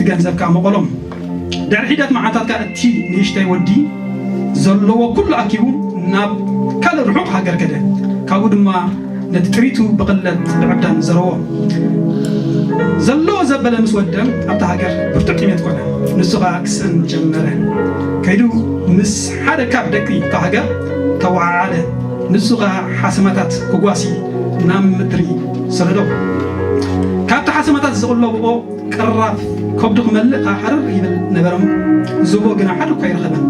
ገንዘብ ከኣ መቐሎም። ድሕሪ ሒደት መዓልታት ከኣ እቲ ንእሽተይ ወዲ ዘለዎ ኩሉ ኣኪቡ ናብ ካልእ ርሑቕ ሃገር ከደ። ካብኡ ድማ ነቲ ጥሪቱ ብቕለት ብዕብዳን ዘረዎ። ዘለዎ ዘበለ ምስ ወደ ኣብታ ሃገር ብርቱዕ ጥሜት ኮነ። ንሱ ኸኣ ክስእን ጀመረ። ከይዱ ምስ ሓደ ካብ ደቂ እታ ሃገር ተወዓዓለ። ንሱ ኸኣ ሓሰማታት ክጓሲ ናብ ምድሪ ሰደዶ። ካብቲ ሓሰማታት ዝቕለብኦ ቅራፍ ከብዱ ክመልእ ከኣ ሃረር ይብል ነበረ። ዝህቦ ግና ሓደ እኳ ኣይረኸበን።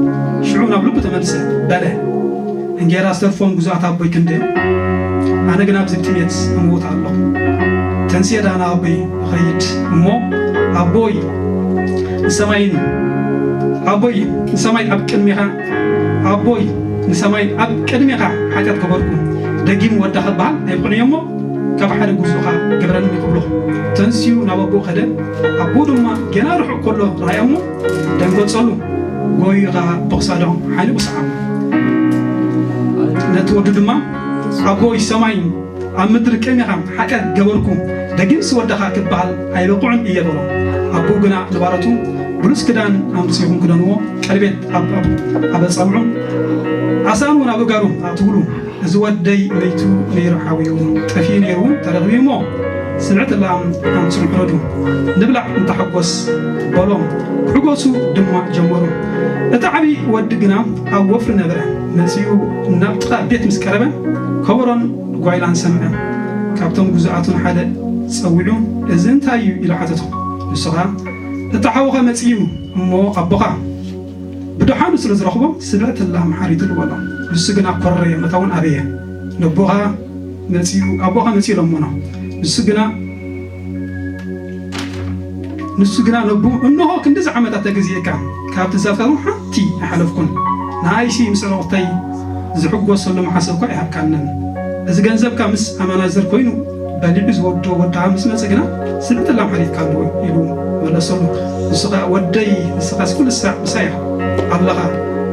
ሽዑ ናብ ልቡ ተመልሰ በለ፣ እንጌራ ዝተርፎም ግዙኣት ኣቦይ ክንደዮም፣ ኣነ ግና ኣብዚ ብጥሜት እምውት ኣለኹ። ተንስየ ደኣ ናብ ኣቦይ እኸይድ እሞ ኣቦይ ንሰማይን ኣቦይ ንሰማይ ኣብ ቅድሜኻ ኣቦይ ንሰማይ ኣብ ቅድሜኻ ሓጢኣት ገበርኩ፣ ደጊም ወዳ ክበሃል ኣይብቕዕን እየ እሞ ካብ ሓደ ጉዙኻ ግበረኒ ክብሎ ተንስዩ ናብ ኣቦኡ ከደ። ኣቦኡ ድማ ገና ርሑቕ ከሎ ረኣዮ እሞ ደንገጸሉ፣ ጎዩ ኸኣ ብኽሳዶም ሓኒቑ ሰዓሞ። ነቲ ወዱ ድማ ኣቦይ ሰማይ ኣብ ምድሪ ቅድሜኻ ሓጢኣት ገበርኩ፣ ደጊምሲ ወዳኻ ክበሃል ኣይበቕዑን እየ በሎ። ኣቦኡ ግና ንባሮቱ ብሉጽ ክዳን ኣምጺኹም ክደንዎ፣ ቀለቤት ኣብ ኣብ ኣጻብዑን ኣሳን እውን ኣብ እጋሩ ኣእትውሉ። እዚ ወደይ መይቱ ነይሩ ሓውዩ ጠፊኡ ነይሩ እውን ተረኽቡ እሞ ስብዕቲ ላም ኣምጽኡ ሕረዱ ንብላዕ እንተሓጎስ በሎም። ክሕጎሱ ድማ ጀመሩ። እቲ ዓቢ ወዲ ግና ኣብ ወፍሪ ነበረ። መጺኡ ናብ ጥቓ ቤት ምስ ቀረበ ከበሮን ጓይላን ሰምዐ። ካብቶም ግዙኣቱን ሓደ ጸዊዑ፣ "እዚ እንታይ እዩ?" ኢሉ ሓተቶ። ንሱ ኸኣ፣ "እቲ ሓውኻ መጺኡ እሞ ኣቦኻ ብደሓኑ ስለ ዝረኽቦ ስብዕቲ ላም ሓሪድሉ" በሎ። ንሱ ግና ኮረየ፣ መታውን ኣበየ። ነቦኻ መጺኡ፣ ኣቦኻ መጺኡ ለመኖ። ንሱ ግና ንሱ ግና ነቦኡ፣ "እንሆ ክንድዚ ዓመታት ተገዚእካ፣ ካብ ትእዛዝካ ሓንቲ ኣይሓለፍኩን። ንኣይሲ ምስ ዕሩቕተይ ዝሕጎሰሉ መሓሰብ እኳ ኣይሃብካንን። እዚ ገንዘብካ ምስ ኣማናዘር ኮይኑ በሊዑ ዝወዶ ወድኻ ምስ መጸ ግና ስብዕቲ ላም ሓሪድካሉ" ኢሉ መለሰሉ። ንሱ ኸኣ፣ "ወደይ ንስኻስ ኩሉ ሳዕ ምሳይ ኣለኻ፣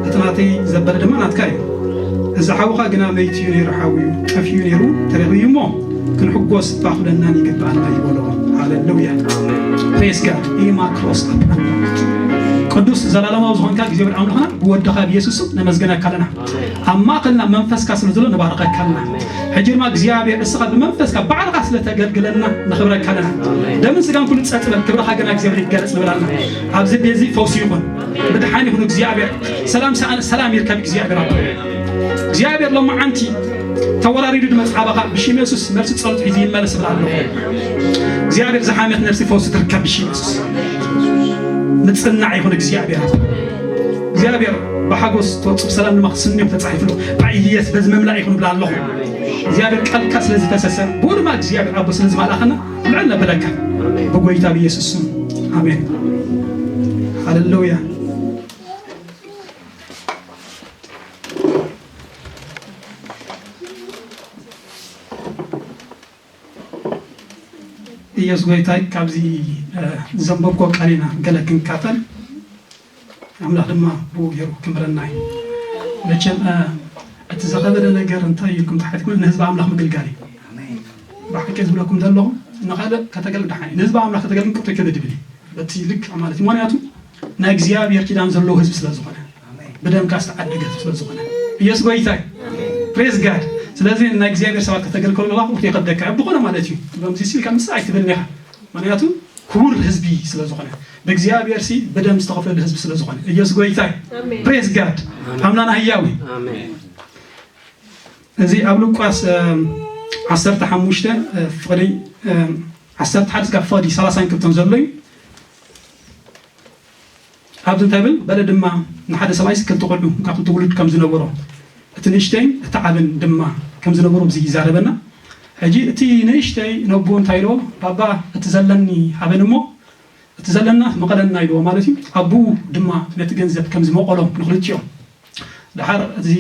እቲ ናተይ ዘበለ ድማ ናትካ እዩ። እዚ ሓውኻ ግና መይቱ እዩ ነይሩ፣ ሓውዩ ጠፊኡ ነይሩ ተረኺቡ እዩ እሞ ክንሕጎስ ባኹለናን ይግብኣና እዩ" በሎ። ሃሌሉያ። ፕሬስ ጋድ። ኢማ ክሮስ ኣፕ። ቅዱስ ዘላለማዊ ዝኾንካ እግዚኣብሔር ኣምላኽና ብወድኻ ብየሱስ ስም ነመስግነካ ኣለና። ኣብ ማእከልና መንፈስካ ስለ ዘሎ ንባርኸካ ኣለና። ሕጂ ድማ እግዚኣብሔር እስኻ ብመንፈስካ ባዕልኻ ስለ ተገልግለና ነኽብረካ ኣለና። ደምን ስጋን ኩሉ ጸጥ በል፣ ክብርኻ ግና እግዚኣብሔር ይገለጽ ንብል ኣለና። ኣብዚ ቤት እዚ ፈውሲ ይኹን፣ ምድሓን ይኹን። እግዚኣብሔር ሰላም ሰኣን ሰላም ይርከብ። እግዚኣብሔር ኣቦ እግዚኣብሔር ሎማዓንቲ ተወራሪዱ ድመጽ ኣባኻ ብሽም የሱስ ነፍሲ ጸሎት ሒዙ ይመለስ እብል ኣለኹ። እግዚኣብሔር ዝሓመት ነፍሲ ፈውሲ ትርከብ ብሽም የሱስ። ምጽናዕ ይኹን እግዚኣብሔር ኣቦ። እግዚኣብሔር ብሓጎስ ትወጽእ ብሰላም ድማ ክትስንዮም ተጻሒፉ ኣሎ። ብኢየሱስ በዚ መምላእ ይኹን እብል ኣለኹ። እግዚኣብሔር ቃልካ ስለ ዝፈሰሰ ብኡ ድማ እግዚኣብሔር ኣቦ ስለ ዝመላኸና ልዕል ነብለካ ብጎይታ ብኢየሱስ ስም ኣሜን። ሃሌሉያ። ኢየሱስ ጎይታይ ካብዚ እ፣ ዘንበብኮ ቃል ኢና ገለ ክንካፈል ኣምላኽ ድማ ብኡ ገይሩ ክምረና እዩ። መቸም እ፣ እቲ ዝኸበደ ነገር እንታይ እዩ ኢልኩም ተሓቲትኩም ንህዝቢ ኣምላኽ ምግልጋል እዩ። ብሓቂ ዝብለኩም ዘለኹ ንኻልእ ከተገልግ ደሓን እዩ። ንህዝቢ ኣምላኽ ከተገልግ ቅርቶ ይከብድ ይብል እዩ። በቲ ልክዕ ማለት እዩ። ምኽንያቱ ናይ እግዚኣብሔር ኪዳን ዘለዎ ህዝቢ ስለ ዝኾነ፣ ብደምካ ዝተዓደገ ህዝቢ ስለ ዝኾነ። ኢየሱስ ጎይታ እዩ። ፕሬዝ ጋድ። ስለዚ ናይ እግዚኣብሔር ሰባት ከተገልግሉ ከለኻ ቁርቶ ይኸብደካ እዩ። ብኾነ ማለት እዩ። ከምዚ ሲልካ ምስ ኣይትብልን ኢኻ። ምኽንያቱ ክቡር ህዝቢ ስለ ዝኾነ፣ ብእግዚኣብሔር ሲ ብደም ዝተኸፍለሉ ህዝቢ ስለ ዝኾነ። ኢየሱስ ጎይታ እዩ። ኣሜን። ፕሬዝ ጋድ። ኣሜን። ኣምላኽና ህያው እዩ። ኣሜን። እዚ ኣብ ሉቃስ፣ እ፣ ዓሰርተ ሓሙሽተ፣ እ፣ ፍቕዲ፣ እ፣ ዓሰርተ ሓደ እስካብ ፍቕዲ ሰላሳ ክልተን ዘሎ እዩ። ኣብዚ እንታይ ይብል? በለ ድማ ንሓደ ሰብኣይስ ክልተ ቆልዑ ካብቲ ትውልድ ከም ዝነበሮ፣ እቲ ንእሽተይን እቲ ዓብን ድማ ከም ዝነበሩ፣ እዚ ይዛረበና። ሕጂ እቲ ንእሽተይ ነቦኡ እንታይ ኢልዎ? "ባባ፣ እቲ ዘለኒ ሃበኒ እሞ፣ እቲ ዘለና መቐለና" ኢልዎ ማለት እዩ። ኣቦኡ ድማ ነቲ ገንዘብ ከም ዝመቐሎም ንኽልቲኦም። ደሓር እዚ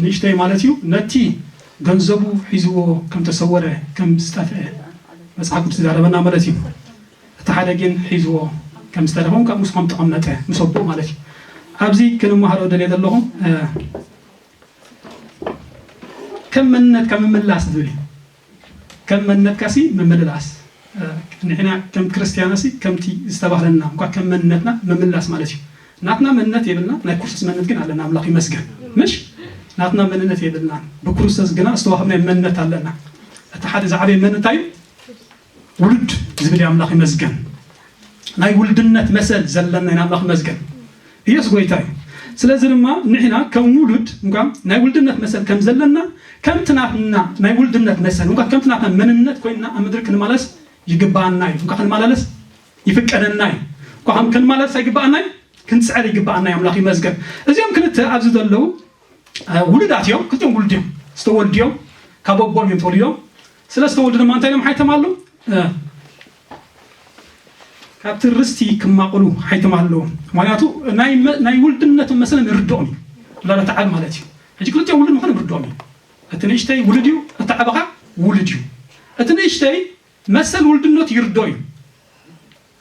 ንእሽተይ ማለት እዩ፣ ነቲ ገንዘቡ ሒዝዎ ከም ተሰወረ፣ ከም ዝጠፍአ መጽሓፍ ቅዱስ ይዛረበና ማለት እዩ። እቲ ሓደ ግን ሒዝዎ ከም ዝተረኸቡ፣ ካብ ምስኦም ተቐመጠ፣ ምስ ኣቦኡ ማለት እዩ። ኣብዚ ክንመሃሮ ደልየ ዘለኹ፣ እ፣ ከም መንነትካ ምምላስ ዝብል እዩ። ከም መንነትካ ሲ ምምልላስ። ንሕና ከም ክርስትያንሲ ከምቲ ዝተባህለና እንኳ ከም መንነትና ምምላስ ማለት እዩ። ናትና መንነት የብልና፣ ናይ ክርስቶስ መንነት ግን ኣለና። ኣምላኽ ይመስገን። ምሽ ናትና መንነት የብልና፣ ብክርስቶስ ግና ዝተዋህብናይ መንነት ኣለና። እቲ ሓደ ዝዓበየ መንነት እዩ ውሉድ ዝብል እዩ። ኣምላኽ ይመስገን። ናይ ውልድነት መሰል ዘለና ኢና። ኣምላኽ ይመስገን። ኢየሱስ ጎይታ እዩ። ስለዚ ድማ ንሕና ከም ውሉድ እንኳ ናይ ውልድነት መሰል ከም ዘለና ከምቲ ናትና ናይ ውልድነት መሰል እንኳ ከምቲ ናትና መንነት ኮይንና ኣብ ምድሪ ክንመላለስ ይግባኣና እዩ። እንኳ ክንመላለስ ይፍቀደና እዩ። እኳ ከም ክንመላለስ ኣይግባኣና እዩ፣ ክንፅዕር ይግባኣና እዩ። ኣምላኽ ይመስገን። እዚኦም ክልተ ኣብዚ ዘለዉ ውሉዳት እዮም። ክልቲኦም ውሉድ እዮም፣ ዝተወልዱ እዮም። ካብ ኣቦኦም እዮም ተወሊዶም። ስለ ዝተወልዱ ድማ እንታይ ኢሎም ሓይቶም ኣለዉ? ካብቲ ርስቲ ክማቕሉ ሓይቶም ኣለዉ። ምክንያቱ ናይ ውልድነቶም መሰለን ይርድኦም እዩ። ላለ ተዓብ ማለት እዩ። ሕጂ ክልቲኦም ውሉድ ምዃኖም ይርድኦም እዩ። እቲ ንእሽተይ ውሉድ እዩ፣ እቲ ዓበኻ ውሉድ እዩ። እቲ ንእሽተይ መሰል ውልድነቱ ይርድኦ እዩ።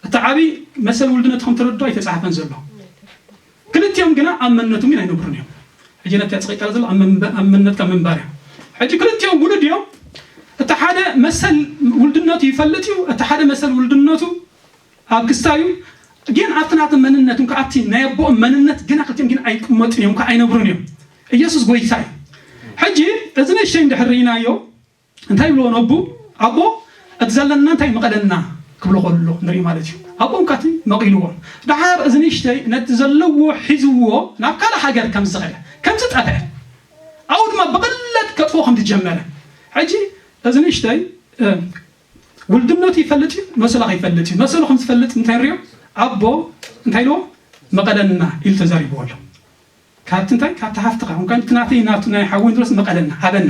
እቲ ዓብዪ መሰል ውልድነቱ ከም ተረድኦ ኣይተፃሓፈን ዘሎ። ክልቲኦም ግና ኣብ መንነቶም ግን ኣይነብሩን እዮም። ሕጂ ነቲ ኣፅቂቃ ዘሎ ኣብ መንነትካ ምንባር እዮም። ሕጂ ክልቲኦም ውሉድ እዮም። እቲ ሓደ መሰል ውልድነቱ ይፈልጥ እዩ፣ እቲ ሓደ መሰል ውልድነቱ ኣብ ክስታዩ ግን ኣብቲ ናቲ መንነት እንኳ ኣብቲ ናይ ኣቦኦም መንነት ግና ክልቲኦም ግን ኣይቅመጡን እዮም፣ ኣይነብሩን እዮም። ኢየሱስ ጎይታ እዩ። ሕጂ እዚ ንእሽተይ እንድሕር ርኢናዮ እንታይ ይብልዎ ነቡ? ኣቦ እቲ ዘለና እንታይ መቐለና ክብሎ ከሎ ንርኢ ማለት እዩ። ኣቦኦም ካቲ መቒልዎም። ደሓር እዚ ንእሽተይ ነቲ ዘለዎ ሒዝዎ ናብ ካልእ ሃገር ከም ዝኸደ ከም ዝጠፍዐ ኣብኡ ድማ ብቕለት ከጥፎ ከም ዝጀመረ ሕጂ እዚ ንእሽተይ ውልድነቱ ይፈልጥ እዩ፣ መሰሉ ከይፈልጥ እዩ። መሰሉ ከም ዝፈልጥ እንታይ ንሪኦ? ኣቦ እንታይ ኢልዎ? መቐለና ኢሉ ተዛሪብዎ ኣሎ። ካብቲ እንታይ ካብቲ ሃፍትኻ እንኳን እቲ ናተይ ናቱ ናይ ሓወይ ድረስ መቐለና ሃበና።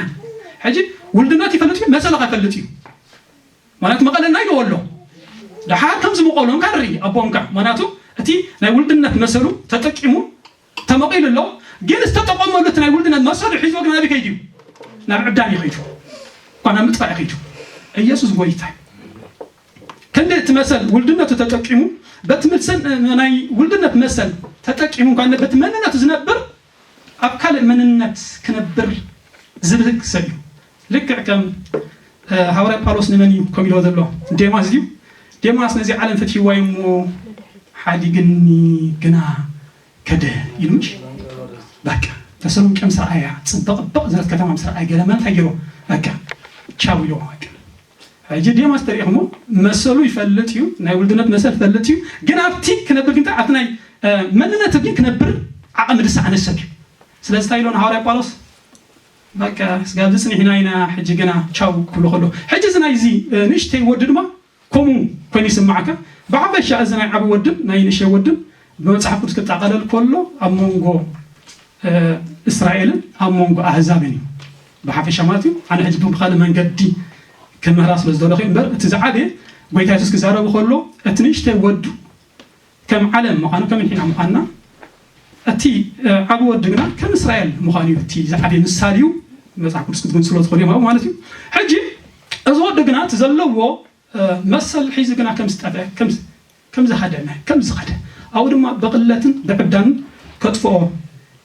ሕጂ ውልድነት ይፈልጥ እዩ፣ መሰሉ ከፈልጥ እዩ። ማለት መቐለና ኢልዎ ኣሎ። ደሓር ከም ዝመቐሎም ካን ርኢ ኣቦምካ ምክንያቱ እቲ ናይ ውልድነት መሰሉ ተጠቂሙ ተመቒሉ ኣሎ። ግን ዝተጠቐመሉ እቲ ናይ ውልድነት መሰሉ ሒዝዎ ግን ናበይ ከይዱ እዩ? ናብ ዕብዳን እዩ ከይዱ። እኳ ናብ ምጥፋእ እዩ ከይዱ። ኢየሱስ ጎይታ እዩ። ክንዲ እቲ መሰል ውልድነቱ ተጠቂሙ በቲ ምልሰን ናይ ውልድነት መሰል ተጠቂሙ እንኳን በቲ መንነቱ ዝነብር ኣብ ካልእ መንነት ክነብር ዝብህግ ሰብ እዩ። ልክዕ ከም ሃዋርያ ጳውሎስ ንመን እዩ ከም ኢልዎ ዘሎ ዴማስ እዩ። ዴማስ ነዚ ዓለም ፈትይዋ እዩ እሞ ሓዲግኒ ግና ከደ ኢሉ ምሽ በቃ ተሰሎንቄ ምስ ረኣያ ፅበቕበቕ ዝበለት ከተማ ምስ ረኣያ ገለ መን እንታይ ገይሮ በቃ ቻው ኢልዎ በቃ ሕጂ ዴማስ ተሪእኹሞ መሰሉ ይፈልጥ እዩ፣ ናይ ውልድነት መሰል ይፈልጥ እዩ። ግን ኣብቲ ክነብር ግን ኣብቲ ናይ መንነት ግን ክነብር ዓቐሚ ዝሰኣነ ሰብ እዩ። ስለዚ እንታይ ኢሎ ንሃዋርያ ጳውሎስ በቃ ስጋብ ዝፅኒሕና ኢና ሕጂ ግና ቻው ክብሎ ከሎ ሕጂ እዚ ናይዚ ንእሽተይ ወዲ ድማ ከምኡ ኮይኑ ይስማዓካ። ብሓፈሻ እዚ ናይ ዓቢ ወድን ናይ ንእሽተይ ወድን ብመፅሓፍ ቅዱስ ክጠቓለል ከሎ ኣብ መንጎ እስራኤልን ኣብ መንጎ ኣህዛብን እዩ ብሓፈሻ ማለት እዩ። ኣነ ሕጂ ብካልእ መንገዲ ክምህራ ስለ ዝደለኹ እምበር እቲ ዝዓበየ ጎይታ የሱስ ክዛረቡ ከሎ እቲ ንእሽተይ ወዱ ከም ዓለም ምዃኑ ከም ንሕና ምዃንና እቲ ዓቢ ወዲ ግና ከም እስራኤል ምዃኑ እዩ እቲ ዝዓበየ ምሳሌ እዩ። መፅሓፍ ቅዱስ ክትግንፅሎ ትኽእሉ እዮም ኣብኡ ማለት እዩ። ሕጂ እዚ ወዲ ግና እቲ ዘለዎ መሰል ሒዙ ግና ከም ዝጠፍአ ከም ዝሃደመ ከም ዝኸደ ኣብኡ ድማ ብቕለትን ብዕብዳንን ከጥፍኦ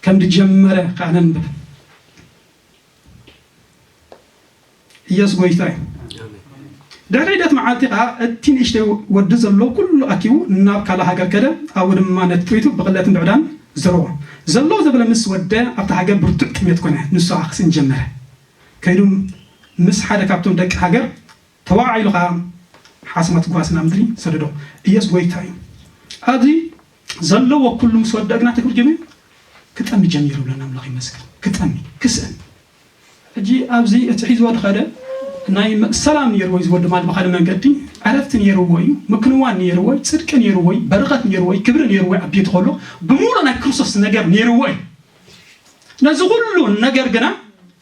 ከም ዝጀመረ ከዓ ነንብብ። ኢየሱስ ጎይታ እዩ። ድሕሪ ሒደት መዓልቲ ከዓ እቲ ንእሽተይ ወዲ ዘሎ ኩሉ ኣኪቡ ናብ ካልእ ሃገር ከደ። ኣብኡ ድማ ነቲ ጥሪቱ ብቕለትን ብዕዳን ዘረዎ ዘሎ ዘበለ ምስ ወደ ኣብቲ ሃገር ብርቱዕ ጥሜት ኮነ። ንሱ ከዓ ክስእን ጀመረ። ከይዱ ምስ ሓደ ካብቶም ደቂ ሃገር ተዋዓኢሉ ከዓ ሓስማት ጓስና ምድሪ ሰደዶ። ኢየሱስ ጎይታ እዩ። ኣብዚ ዘለዎ ኩሉ ምስ ወደ ግና ተግብር ጀሚሩ ክጠሚ ጀሚሩ ብለና ኣምላኽ ይመስገን። ክጠሚ ክስእን ሕጂ ኣብዚ እቲ ሒዝዎ ዝኸደ ናይ ሰላም ነይርዎ እዩ ዝወዲ ማለት ብካልእ መንገዲ ዕረፍቲ ነይርዎ እዩ፣ ምክንዋን ነይርዎ እዩ፣ ፅድቂ ነይርዎ እዩ፣ በረኸት ነይርዎ እዩ፣ ክብሪ ነይርዎ እዩ ኣብ ቤቱ ከሎ ብምሉእ ናይ ክርስቶስ ነገር ነይርዎ እዩ። ነዚ ኩሉ ነገር ግና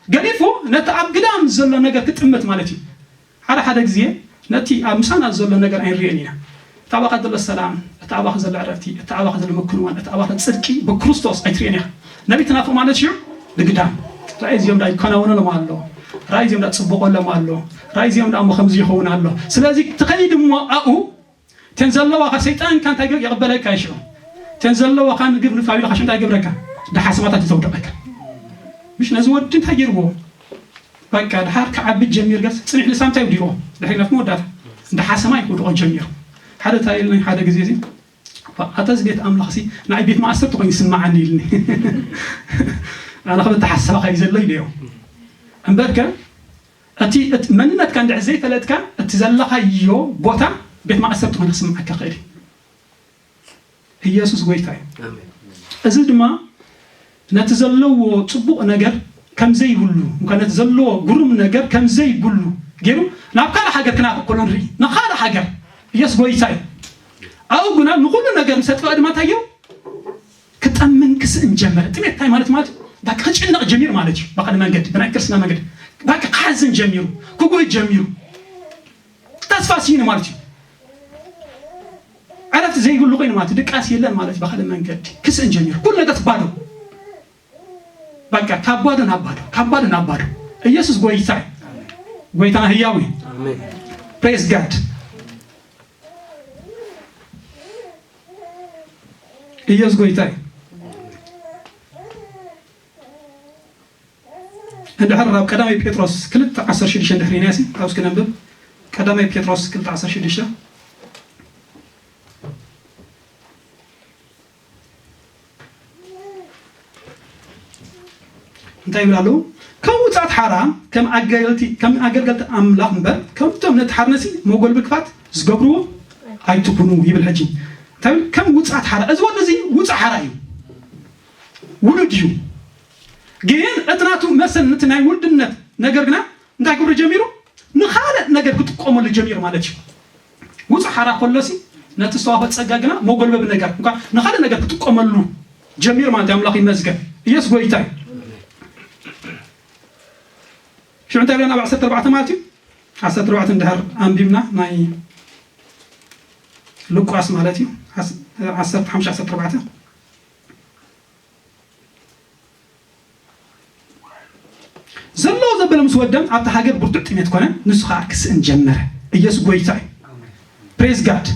ገዲፉ ነቲ ኣብ ግዳም ዘሎ ነገር ክጥምት ማለት እዩ። ሓደ ሓደ ግዜ ነቲ ኣብ ምሳና ዘሎ ነገር ኣይንርእዮን ኢና። እቲ ኣባኻ ዘሎ ሰላም፣ እቲ ኣባኻ ዘሎ ዕረፍቲ፣ እቲ ኣባኻ ዘሎ ምክንዋን፣ እቲ ኣባኻ ጽድቂ ብክርስቶስ ኣይትርእዮን ኢኻ። ነቢይ ትናፍቕ ማለት ሽዑ ንግዳም ራእይ እዚኦም ዳ ይከናወነሎም ኣሎ፣ ራእይ እዚኦም ዳ ጽቡቐሎም ኣሎ፣ ራእይ እዚኦም ዳ እሞ ከምዚ ይኸውን ኣሎ። ስለዚ ትኸይድ እሞ ኣብኡ እተን ዘለዋኻ ሰይጣንካ እንታይ ገ- የቕበለካ ይሽዑ እተን ዘለዋኻ ምግብ ንፋቢልካ ሽዑ እንታይ ገብረካ ድሓስማታት ይተውደቐካ። ምሽ ነዚ ወዲ እንታይ ገይርዎ በቃ ድሓር ክዓቢ ጀሚር ገስ ጽኒሕ ንሳ እንታይ ውዲዎ ድሕሪ ነፍ መወዳእታ እንዳ ሓሰማ እዩ ክውድቖ ጀሚሩ። ሓደ እንታይ ኢልኒ ሓደ ግዜ እዚ፣ "ኣታ እዚ ቤት ኣምላኽ ሲ ንዓይ ቤት ማእሰርቲ ኮይኑ ይስምዓኒ" ኢልኒ። ኣነ ከም እተሓሳብካ እዩ ዘሎ ኢለዮ። እምበርከ እቲ እቲ መንነትካ እንድሕር ዘይፈለጥካ፣ እቲ ዘለኻዮ ቦታ ቤት ማእሰርቲ ኮይኑ ክስምዓካ ይኽእል እዩ። ኢየሱስ ጎይታ እዩ። ኣሜን። እዚ ድማ ነቲ ዘለዎ ጽቡቕ ነገር ከም ዘይብሉ፣ እንኳ ነቲ ዘለዎ ግሩም ነገር ከም ዘይብሉ ገይሩ ናብ ካልእ ሃገር ክናፍቕ ከሎ ንርኢ። ንኻልእ ሃገር። ኢየሱስ ጎይታ እዩ። ኣብኡ ግና ንኹሉ ነገር ምስ ኣጥፍኣ ድማ እንታይ እዩ? ክጠምን ክስእን ጀመረ። ጥሜት እንታይ ማለት ማለት እዩ? በቃ ክጭነቕ ጀሚሩ ማለት እዩ። ብኻልእ መንገዲ፣ ብናይ ክርስትና መንገዲ በቃ ክሓዝን ጀሚሩ፣ ክጎይ ጀሚሩ፣ ተስፋ ስኢኑ ማለት እዩ። ዕረፍቲ ዘይብሉ ኮይኑ ማለት እዩ። ድቃስ የለን ማለት እዩ። ብኻልእ መንገዲ ክስእን ጀሚሩ። ኩሉ ነገር ባዶ። በቃ ካብ ባዶ ናብ ባዶ፣ ካብ ባዶ ናብ ባዶ። ኢየሱስ ጎይታ እዩ። ጎይታና ህያው እዩ። ኣሜን። Praise God። ኢየሱስ ጎይታ እዩ። እንድሕር ናብ ቀዳማይ ጴጥሮስ ክልተ ዓሰርተ ሽዱሽተ እንድሕር ኢናሲ ካብስ ክነንብብ። ቀዳማይ ጴጥሮስ ክልተ ዓሰርተ ሽዱሽተ እንታይ ይብል ኣለዉ? ከም ውጻት ሓራ ከም ኣገልገልቲ ከም ኣገልገልቲ ኣምላኽ እምበር ከምቶም ነቲ ሓርነሲ መጎልቢ ክፋት ዝገብርዎ ኣይትኩኑ ይብል። ሕጂ እንታይ ይብል? ከም ውጻት ሓራ። እዚ ወዲ እዚ ውጻእ ሓራ እዩ፣ ውሉድ እዩ። ግን እቲ ናቱ መሰል ነቲ ናይ ውልድነት ነገር ግና እንታይ ክብሪ ጀሚሩ? ንኻልእ ነገር ክጥቀመሉ ጀሚሩ ማለት እዩ። ውጹእ ሓራ ከሎሲ ነቲ ዝተዋህቦ ጸጋ ግና መጎልበቢ ነገር እንኳ ንኻልእ ነገር ክጥቀመሉ ጀሚሩ ማለት እዩ። ኣምላኽ ይመስገን። ኢየሱስ ጎይታ እዩ። ሽዑ እንታይ ብለና ኣብ ዓሰርተ ኣርባዕተ ማለት እዩ? ዓሰርተ ኣርባዕተ እንድሕር ኣንቢብና ናይ ሉቃስ ማለት እዩ። ዓሰርተ ሓሙሽተ ዓሰርተ ኣርባዕተ ዘለዎ ዘበለ ምስ ወደም ኣብቲ ሃገር ብርቱዕ ጥሜት ኮነ፣ ንሱ ከዓ ክስእን ጀመረ። ኢየሱስ ጎይታ እዩ። Praise God።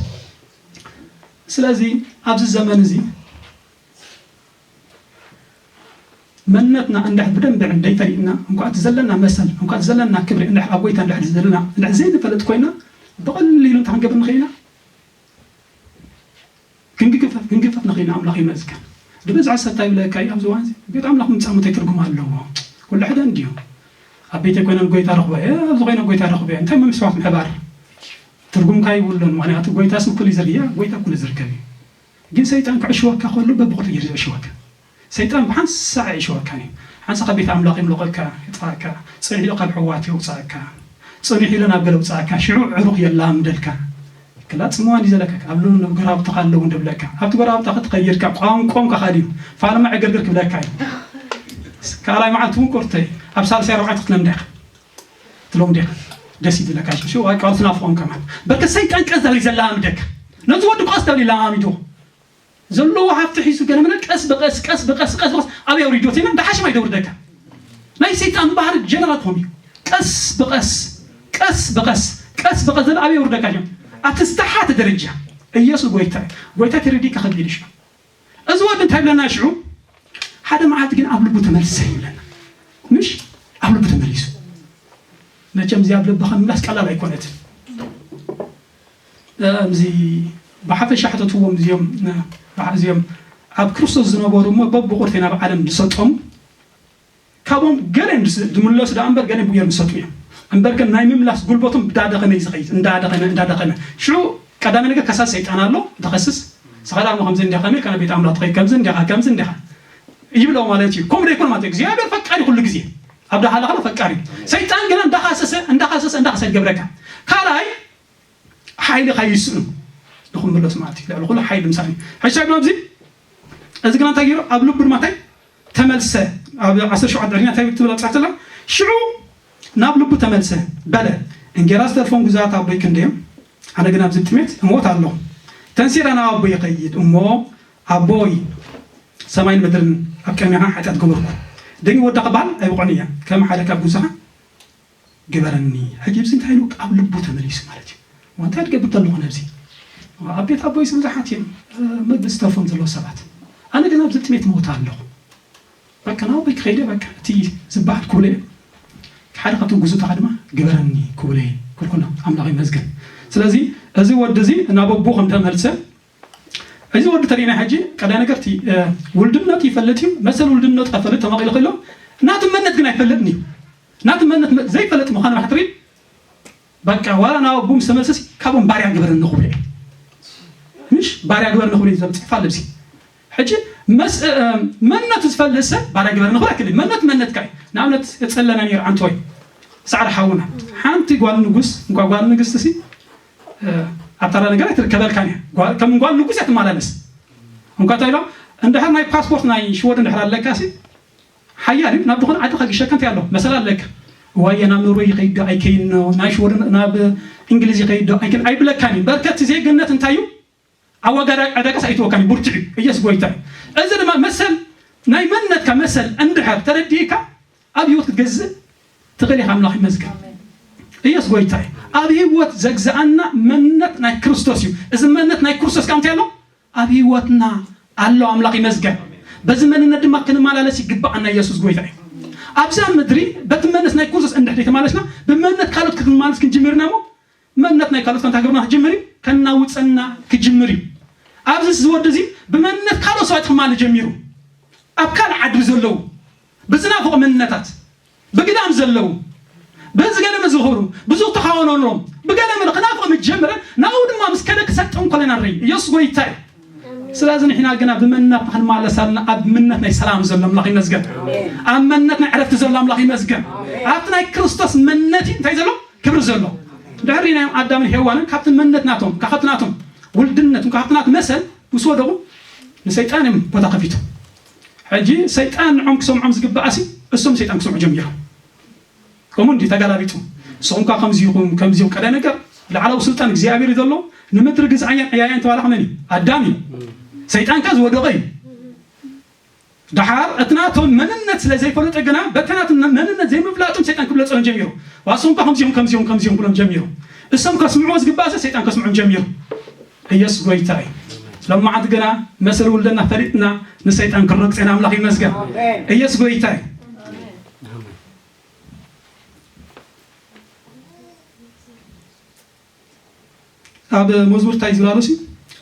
ስለዚ ኣብዚ ዘመን እዚ መንነትና እንድሕር ብደንቢ እንድሕር ፈሊጥና፣ እንኳ እቲ ዘለና መሰል፣ እንኳ እቲ ዘለና ክብሪ እንድሕር ኣብ ጎይታ እንድሕር ዘለና እንድሕር ዘይንፈልጥ ኮይና፣ ብቐሊሉ እንታይ ክንገብር ንኽእል ኢና? ክንግፈፍ ክንግፈፍ ንኽእል ኢና። ኣምላኽ ይመስገን። ብብዝሒ ሰብ እንታይ ይብለካ እዩ ኣብዚ እዋን እዚ? ቤት ኣምላኽ ምምጻእ እንታይ ትርጉም ኣለዎ? ኩሉ ሕደ እንድዩ። ኣብ ቤተይ ኮይነ ጎይታ ረኽቦ እየ፣ ኣብዚ ኮይነ ጎይታ ረኽቦ እየ። እንታይ ምምስዋት ምሕባር? ትርጉም ከ የብሉን። ምኽንያቱ ጎይታስ እኩል እዩ ዝርእ፣ ጎይታ እኩል እዩ ዝርከብ እዩ። ግን ሰይጣን ክዕሽወካ ከሎ በብቕርጺ ገይሩ እዩ ዝዕሽወካ። ሰይጣን ብሓንሳእ ኣይዕሽወካን እዩ። ሓንሳእ ካብ ቤት ኣምላኽ የምልቐካ፣ የጥፍኣካ፣ ጸኒሑ ኢሉ ካብ ኣሕዋት የውጽኣካ፣ ጸኒሑ ኢሉ ናብ ገለ የውጽኣካ፣ ሽዑ ዕሩኽ የላምደልካ። ክላ ጽምዋ እንዲ ዘለካ፣ ኣብ ሉ-፣ ጎረባብትኻ ኣለዉ እንዶ ብለካ፣ ኣብቲ ጎረባብታ ክትኸይድካ ቋንቋኦም ከኻል እዩ፣ ፋልማ ዕግርግር ክብለካ እዩ። ካልኣይ መዓልቲ እውን ቁርተይ፣ ኣብ ሳልሳይ ራብዓይ ክትለምዳ ኢኻ። ትለምዶ ኢኻ። ደስ እዩ ዝብለካ። ሽዑ ኣይ ቃል ትናፍቖም ከማን። በርከ ሰይጣን ቀስ ዳብል እዩ ዘላምደካ። ነዚ ወዲ ቀስ ዳብል ይላማሚድዎ። ዘለዎ ሃብቲ ሒዙ ገለ መለ ቀስ ብቐስ፣ ቀስ ብቐስ፣ ቀስ ብቐስ ኣበይ ኣውሪድዎ ተይና፣ እንዳ ሓሽም ኣይደውርደካ። ናይ ሰይጣን ባህሪ ጀነራል ኮም እዩ። ቀስ ብቐስ፣ ቀስ ብቐስ፣ ቀስ ብቐስ ዘሎ ኣበይ የውርደካ እዮም። ኣቲ ዝተሓተ ደረጃ። ኢየሱስ ጎይታ እዩ። ጎይታ ተረዲእካ ከቢድ እዩ ሽዑ። እዚ ወዲ እንታይ ይብለና ሽዑ? ሓደ መዓልቲ ግን ኣብ ልቡ ተመልሰ ይብለና። ምሽ ኣብ ልቡ ተመሊሱ። መቸም እዚ ኣብ ልብኻ ምምላስ ቀላል ኣይኮነትን። እ፣ እዚ ብሓፈሻ ሕተትዎም እዚኦም፣ እ፣ ብሓ-፣ እዚኦም ኣብ ክርስቶስ ዝነበሩ እሞ በብቑርቴ ናብ ዓለም ዝሰጠሙ፣ ካብኦም ገለ እዮም ዝስ-፣ ዝምለሱ ደኣ እምበር ገለ እዮም ዝሰጡ እዮም። እምበር ግን ናይ ምምላስ ጉልበቶም እንዳደኸመ እዩ ዝኸይድ፣ እንዳደኸመ፣ እንዳደኸመ። ሽዑ ቀዳሚ ነገር ከሳስ ሰይጣን ኣሎ፣ ተኸስስ። ንስኻ ደኣ እሞ ከምዚ እንዲኻ ከመይ ኢልካ ናብ ቤት ኣምላኽ ትኸይድ? ከምዚ እንዲኻ፣ ከምዚ እንዲኻ ይብሎ ማለት እዩ። ከምኡ ደይኮነ ማለት እዩ። እግዚኣብሔር ፈቃሪ ኩሉ ግዜ። ኣብ ደሃለ ከሎ ፈቃሪ እዩ። ሰይጣን ግና እንዳኻሰሰ፣ እንዳኻሰሰ፣ እንዳኻሰሰ ይገብረካ። ካልኣይ፣ ሓይልኻ ይስእኑ። ንኽምለሱ ማለት እዩ። ልዕሊ ኩሉ ሓይሊ ምሳሌ። ሕጂ እንታይ ኣብዚ? እዚ ግና እንታይ ገይሩ? ኣብ ልቡ ድማ እንታይ ተመልሰ? ኣብ ዓሰርተ ሸውዓተ ድሕሪና እንታይ ትብል ኣብ ጻሕተላ? ሽዑ ናብ ልቡ ተመልሰ። በለ፣ እንጌራ ዝተርፎም ግዛት ኣቦይ ክንደዮም? ኣነ ግን ኣብዚ ጥሜት እሞት ኣለኹ። ተንሲራ ናብ ኣቦይ ይኸይድ እሞ፣ ኣቦይ፣ ሰማይን ምድርን ኣብ ቅድሜኻ ሓጢኣት ገበርኩ። ደጊም ወዳ ክበሃል ኣይብቆን እየ። ከም ሓደ ካብ ጉዛኻ ግበረኒ። ሕጂ እዚ እንታይ ኢሉ? ኣብ ልቡ ተመሊሱ ማለት እዩ። እሞ እንታይ ትገብር ተለኹ ነብዚ? ኣብ ቤት ኣቦይስ ብዙሓት እዮም፣ እ፣ መግቢ ዝተርፎም ዘለዉ ሰባት። ኣነ ግን ኣብዚ ጥሜት ሞት ኣለኹ። በቃ ናብ ኣቦይ ክኸይደ በቃ እቲ ዝበሃል ክብሎ እየ። ሓደ ካብቶም ጉዙታኻ ድማ ግበረኒ ክብሎ እየ። ኩልኩና ኣምላኽ ይመስገን። ስለዚ እዚ ወዲ እዚ ናብ ኣቦ ከም ተመልሰ፣ እዚ ወዲ ተሪእና ሕጂ ቀዳይ ነገር እቲ ውልድነቱ ይፈልጥ እዩ። መሰል ውልድነቱ ከፈልጥ ተመቒሉ ከሎ ናቱ መንነት ግን ኣይፈልጥን እዩ። ናቱ መንነት ዘይፈልጥ ምዃኑ ባሕትሪ በቃ ዋላ ናብ ኣቦ ምስ ተመልሰ ካብኦም ባርያ ግበረኒ ክብሉ እዩ። ምሽ ባርያ ግበረኒ ክብሉ እዩ ዘብፅፋ ልብሲ ሕጂ መስ መንነቱ ዝፈልጥ ሰብ ባርያ ግበረኒ ክብሉ ኣይክእልን። መንነቱ መንነትካ እዩ። ንኣብነት የፀለና ነይሩ ዓንተወይ ሳዕሪ ሓውና ሓንቲ ጓል ንጉስ እንኳ ጓል ንግስቲ ሲ ኣብ ተራ ነገር ኣይትርከበልካን እያ። ከም ጓል ንጉስ እያ ትመላለስ። እንኳ እንታይ ኢሎም እንድሕር ናይ ፓስፖርት ናይ ሽወደን እንድሕር ኣለካ ሲ ሓያል እዩ ናብ ዝኾነ ዓዲ ከግሸካ እንታይ ኣሎ መሰል ኣለካ። ዋየ ናብ ኖርወይ ይኸይድ ዶ ኣይከይን ነው ናይ ሽወደን ናብ እንግሊዝ ይኸይድ ዶ ኣይከይን ኣይብለካን እዩ። በርከት ዜግነት እንታይ እዩ ኣብ ዋጋ ዕዳጋስ ኣይትወካን እዩ። ብርትዕ እዩ። እየስ ጎይታ እዩ። እዚ ድማ መሰል ናይ መንነትካ መሰል እንድሕር ተረዲእካ ኣብ ህይወት ክትገዝእ ትኽእል ኢኻ። ኣምላኽ ይመስገን። ኢየሱስ ጎይታ እዩ። ኣብ ህይወት ዘግዝኣና መንነት ናይ ክርስቶስ እዩ። እዚ መንነት ናይ ክርስቶስ ከ እንታይ ኣሎ ኣብ ህይወትና ኣሎ። ኣምላኽ ይመስገን። በዚ መንነት ድማ ክንመላለስ ይግባኣና። ኢየሱስ ጎይታ እዩ። ኣብዛ ምድሪ በቲ መንነት ናይ ክርስቶስ እንድሕር ተማለስና ብመንነት ካልኦት ክንማለስ ክንጅምርና እሞ መንነት ናይ ካልኦት ከንታ ግብርና ክጅምር እዩ። ከናውፀና ክጅምር እዩ። ኣብዚ ዝወዲ እዚ ብመንነት ካልኦት ሰባት ክማል ጀሚሩ ኣብ ካልእ ዓድሪ ዘለዉ ብዝናፍቕ መንነታት ብግዳም ዘለዉ በዚ ገለ መዝኽሩ ብዙ ተኻወኖሎም ብገለ መለ ክናፍቕ ምስ ጀምረ ናብኡ ድማ ምስ ከደ ክሰጥም ኮለና ንርኢ። ኢየሱስ ጎይታ እዩ። ስለዚ ንሕና ግና ብመንነትና ክንማለስ ኣለና። ኣብ መንነት ናይ ሰላም ዘሎ ኣምላኽ ይመስገን። ኣብ መንነት ናይ ዕረፍቲ ዘሎ ኣምላኽ ይመስገን። ኣብቲ ናይ ክርስቶስ መንነት እዩ እንታይ ዘሎ ክብሪ ዘሎ። ድሕሪ ናይ ኣዳምን ሄዋንን ካብቲ መንነት ናቶም ካብቲ ናቶም ውልድነት ካብቲ ናት መሰል ምስ ወደቑ ንሰይጣን እዮም ቦታ ከፊቱ። ሕጂ ሰይጣን ንዖም ክሰምዖም ዝግባእ ሲ እሶም ሰይጣን ክሰምዑ ጀሚሮም። ከምኡ እንዲ ተጋላቢጡ ንስኹም ካ ከምዚ ኢኹም ከምዚ ኢኹም ቀዳይ ነገር ላዕላዊ ስልጣን እግዚኣብሔር እዩ ዘሎ። ንምድሪ ግዝኣያን ዕያያን ተባላኽ መን እዩ ኣዳም እዩ። ሰይጣን ካ ዝወደቐ እዩ። ደሓር እቲ ናቶም መንነት ስለ ዘይፈለጠ ግና በቲ ናቶም መንነት ዘይምፍላጦም ሰይጣን ክብለጾም ጀሚሩ። ዋሶም ካ ከምዚ ኢኹም ከምዚ ኢኹም ከምዚ ኢኹም ብሎም ጀሚሩ። እሶም ከስምዕዎ ዝግባእ ሰ ሰይጣን ከስምዖም ጀሚሩ። ኢየሱስ ጎይታ እዩ። ሎማዓንቲ ግና መሰል ውልደና ፈሊጥና ንሰይጣን ክንረግጽ ኢና። ኣምላኽ ይመስገን። ኢየሱስ ጎይታ እዩ። ኣብ መዝሙር እንታይ ዝብላሉ ሲ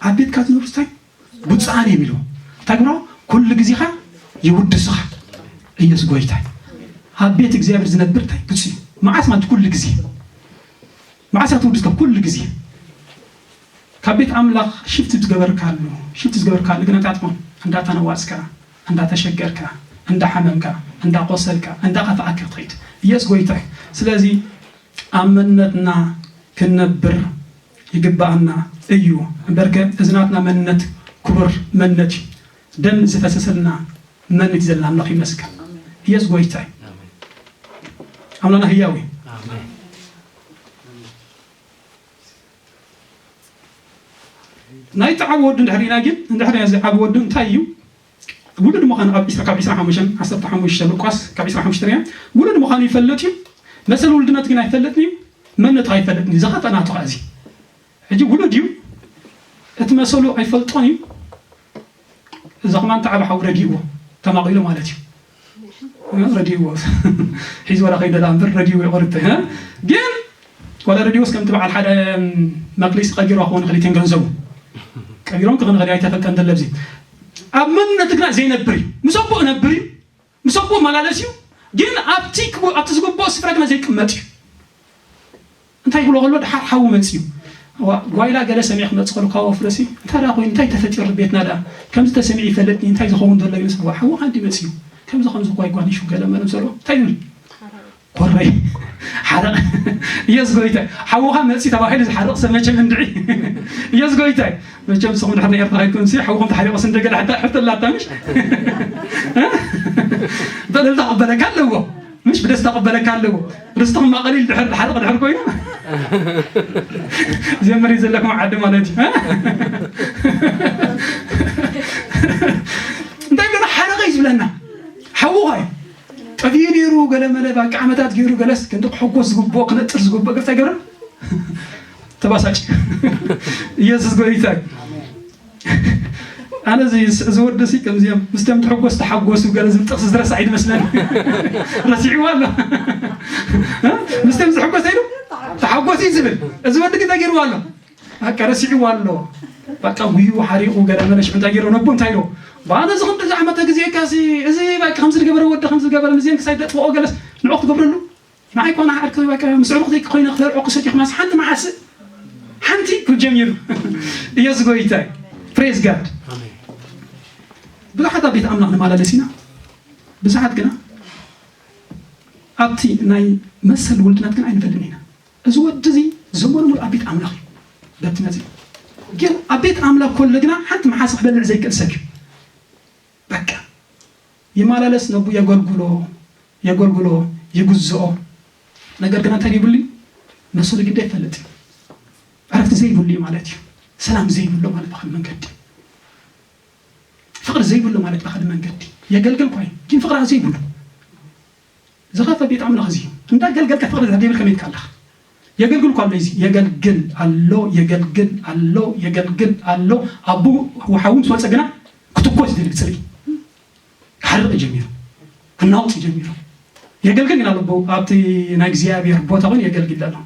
ኣብ ቤትካ ዝነብሩ እንታይ ብፁዓን እዮም ኢሉ እንታይ ግብሮ ኩሉ ግዜኻ ይውድስኻ። ኢየሱስ ጎይታ እዩ። ኣብ ቤት እግዚኣብሔር ዝነብር እንታይ ብፁዕ እዩ። መዓስ ማለት ኩሉ ግዜ መዓስ እያ ትውድስካ ኩሉ ግዜ ካብ ቤት ኣምላኽ ሽፍቲ ዝገበርካሉ ሽፍቲ ዝገበርካሉ ግን እንታይ ትኾን እንዳተነዋጽካ እንዳተሸገርካ እንዳሓመምካ እንዳቆሰልካ እንዳኸፍኣካ ትኸይድ። ኢየሱስ ጎይታ እዩ። ስለዚ ኣብ መንነትና ክንነብር ይግባኣና እዩ። እምበርከ እዚ ናትና መንነት ክቡር መንነት እዩ። ደም ዝፈሰሰልና መንነት እዩ ዘለና ኣምላኽ ይመስገን። ኢየሱስ ጎይታ እዩ። ኣምላኽና ህያው እዩ። ናይቲ ዓቢ ወዲ እንድሕር ኢና ግን እንድሕር እዚ ዓቢ ወዲ እንታይ እዩ ውሉድ ምዃኑ ኣብ ዒስራ ካብ ዒስራ ሓሙሽተ ዓሰርተ ሓሙሽተ ሉቃስ ካብ ዒስራ ሓሙሽተ ሪያ ውሉድ ምዃኑ ይፈልጥ እዩ። መሰል ውልድነት ግን ኣይፈልጥን እዩ። መንነቱ ኣይፈልጥን እዩ። ዝኸፈ ናቱ ኸዓ እዚ ሕጂ ውሉድ እዩ። እቲ መሰሉ ኣይፈልጦን እዩ። እዚ ኸማን ተዓቢ ሓው ረዲእዎ ተማቒሉ ማለት እዩ። ረዲእዎ ሒዝዎ ዳ ከይደላ እምበር ረዲእዎ ይቐርብ ግን ዋላ ረዲዮስ ከምቲ በዓል ሓደ መቅሊስ ቀቢሮ ክኾን ክሊትን ገንዘቡ ቀቢሮም ክኾን ክሊ ኣይተፈልጠን ደለብዚ ኣብ መንነት ግና ዘይነብር እዩ። ምስ ኣቦ ነብር እዩ። ምስ ኣቦ መላለስ እዩ። ግን ኣብቲ ክቡ- ኣብቲ ዝግብኦ ስፍራ ግና ዘይቅመጥ እዩ። እንታይ ይብሎ ከሎ ድሓር ሓዊ መፅዩ ዋ- ጓይላ ገለ ሰሚዕ ክመፅ ከሎ ካብ ወፍረሲ እንታይ ዳ ኮይኑ እንታይ ተፈጢሩ ቤትና ዳ ከምዚ ተሰሚዕ ይፈልጥ እንታይ ዝኸውን ዘሎ ይመስል ዋ ሓዊ ካንዲ መፅዩ ከምዚ ከምዚ ኳይ ጓኒሹ ገለ መለም ዘሎ እንታይ ይብል ኮረይ ሓረቕ እየስ ጎይታይ ሓውኻ መፂ ተባሂሉ ዝሓርቕ ሰብ መቸም እንድዒ እየስ ጎይታይ መቸም ንስኹም ድሕር ኤርትራ ይኮን ሲ ሓውኹም ተሓሪቑስ እንደ ገለ ሕታ ሕቶ ኣላታ ምሽ በለልታ ክበለካ ኣለዎ ምሽ ብደስታ ክበለካ ኣለዎ ርስቲ ክማቐሊል ድሕር ሓርቕ ድሕር ኮይኑ እዚኦም መሪት ዘለኩም ዓዲ ማለት እዩ እንታይ ብለና ሓረቐ እዩ ዝብለና ሓውኻ እዩ ጠፊኡ ነይሩ ገለ መለ ባቂ ዓመታት ገይሩ ገለስ ክንዲ ክሕጎስ ዝግብኦ ክነጥር ዝግብኦ ግርታ ገረ ተባሳጭ ኢየሱስ ጎይታ ኣነ እዚ ወዲ ሲ ከምዚኦም ምስቶም ትሕጎስ ተሓጎሱ ገለ ዝብል ጥቕሲ ዝረሳ ኣይመስለን ረሲዕዋ ኣሎ ምስቶም ዝሕጎስ ኣይሉ ተሓጎስ እዩ ዝብል። እዚ ወዲ ግን እንታይ ገይርዎ ኣሎ? በቃ ረሲዕዎ ኣሎ። በቃ ጉዩ ሓሪቑ ገለ መለ ሽዑ እንታይ ገይርዎ ነቦ እንታይ ኢልዎ? ባነ እዚ ክንዲ ዝዓመተ ግዜ ካሲ እዚ በቃ ከምዚ ዝገበረ ወዲ ከምዚ ዝገበረ ንዜን ክሳይ ደጥፍኦ ገለስ ንዑ ክትገብረሉ ንዓይ ኮና ዓርኪ በቃ ምስ ዕሩኽተይ ኮይነ ክተርዖ ክሰት ይኽማስ ሓንቲ መዓስ ሓንቲ ክጀሚሩ ኢየሱስ ጎይታ እዩ። Praise God። ብዙሓት ኣብ ቤት ኣምላኽ ንመላለስ ኢና። ብዙሓት ግና ኣብቲ ናይ መሰል ውልድናት ግን ኣይንፈልጥን ኢና። እዚ ወዲ እዚ ዘመኑ ሙሉ ኣብ ቤት ኣምላኽ እዩ። በቲ መዚ ግን ኣብ ቤት ኣምላኽ ከሎ ግና ሓንቲ መሓስ ክበልዕ ዘይክእል ሰብ እዩ። በቃ ይመላለስ ነቡ የገልግሎ የገልግሎ ይግዝኦ። ነገር ግን እንታይ ይብሉ መሰሉ ግዳ ይፈልጥ እዩ። ዕረፍቲ ዘይብሉ እዩ ማለት እዩ። ሰላም ዘይብሎ ማለት ብኻል መንገዲ ፍቕሪ ዘይብሉ ማለት ብኻል መንገዲ የገልግል ኳይ ግን ፍቕሪ ዘይብሉ ዝኸፈ ቤት ኣምላኽ እዚ እንዳገልገልካ ፍቕሪ ዘይብልካ ከመይ ትካለኻ? የገልግል እኮ ኣሎ እዚ የገልግል ኣሎ የገልግል ኣሎ የገልግል ኣሎ ኣቡ ወሓውን ዝወፀ ግና ክትኮስ ይደሊ ብፅሪ ክሓርቕ ጀሚሩ ክናውፅ ጀሚሩ የገልግል ግን ኣሎ ኣብቲ ናይ እግዚኣብሔር ቦታ እውን የገልግል ኣሎ።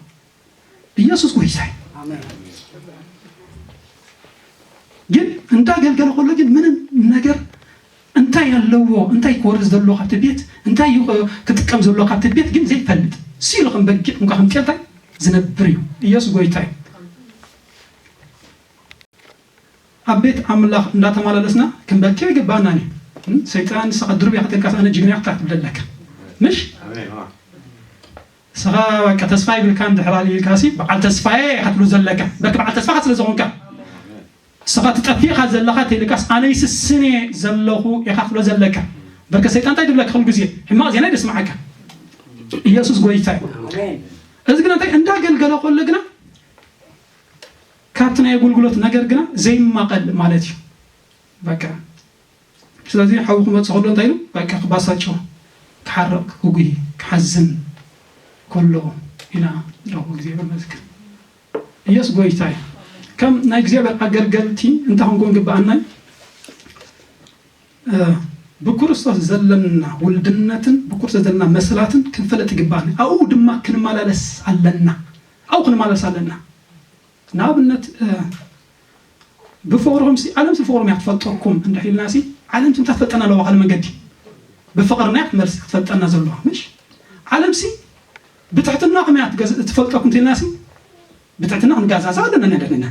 ኢየሱስ ጎይታይ ግን እንዳገልገለ ከሎ ግን ምንም ነገር እንታይ ኣለዎ እንታይ ክወርስ ዘሎ ካብቲ ቤት እንታይ ክጥቀም ዘሎ ካብቲ ቤት ግን ዘይፈልጥ ሲሉ ከም በጊዕ እንኳ ከም ጤልታይ ዝነብር እዩ። ኢየሱስ ጎይታይ ኣብ ቤት ኣምላኽ እንዳተመላለስና ክንበኪ ይግባና ኒ ሰይጣን ንስኻ ድሩብ ያኸተልካስ ኣነ ጅግና ያኽታ ትብለለካ ምሽ ስኻ በቃ ተስፋ ይብልካ እንድሕር ኣልኢልካ ሲ በዓል ተስፋዬ ኢኻ ትብሎ ዘለካ በርክ በዓል ተስፋ ስለ ዝኾንካ ስኻ ትጠፊእኻ ዘለኻ ተይልካስ ኣነ ይስስን እየ ዘለኹ ኢኻ ትብሎ ዘለካ በርክ ሰይጣን እንታይ ትብለካ ኩሉ ግዜ ሕማቕ ዜና ይደስማዓካ ኢየሱስ ጎይታ እዩ እዚ ግን እንታይ እንዳገልገለ ከሎ ግና ካብቲ ናይ ኣገልግሎት ነገር ግና ዘይማቐል ማለት እዩ በቃ ስለዚ ሓዊ ክመፅእ ከሎ እንታይ ኢሉ በቃ ክባሳጮ ክሓርቕ ክጉይ ክሓዝን ከሎ ኢና ንረኽቦ እግዚኣብሔር ይመስገን ኢየሱስ ጎይታ እዩ ከም ናይ እግዚኣብሔር ኣገልገልቲ እንታይ ክንኮን ግበኣና ብክርስቶስ ዘለና ውልድነትን ብክርስቶስ ዘለና መሰላትን ክንፈለጥ ይግበኣና ኣብኡ ድማ ክንመላለስ ኣለና ኣብኡ ክንመላለስ ኣለና ንኣብነት ብፍቕርኹም ሲ ዓለም ሲ ፍቕሮም እያ ትፈልጠኩም እንድሕ ኢልና ሲ ዓለም ሲ እንታይ ትፈልጠና ኣለዋ ካልእ መንገዲ ብፍቕርና እያ ክትመልስ ክትፈልጠና ዘለዋ ምሽ ዓለም ሲ ብትሕትና ኹም እያ ትፈልጠኩም እንተ ኢልና ሲ ብትሕትና ክንጋዛዛ ኣለና ነደለና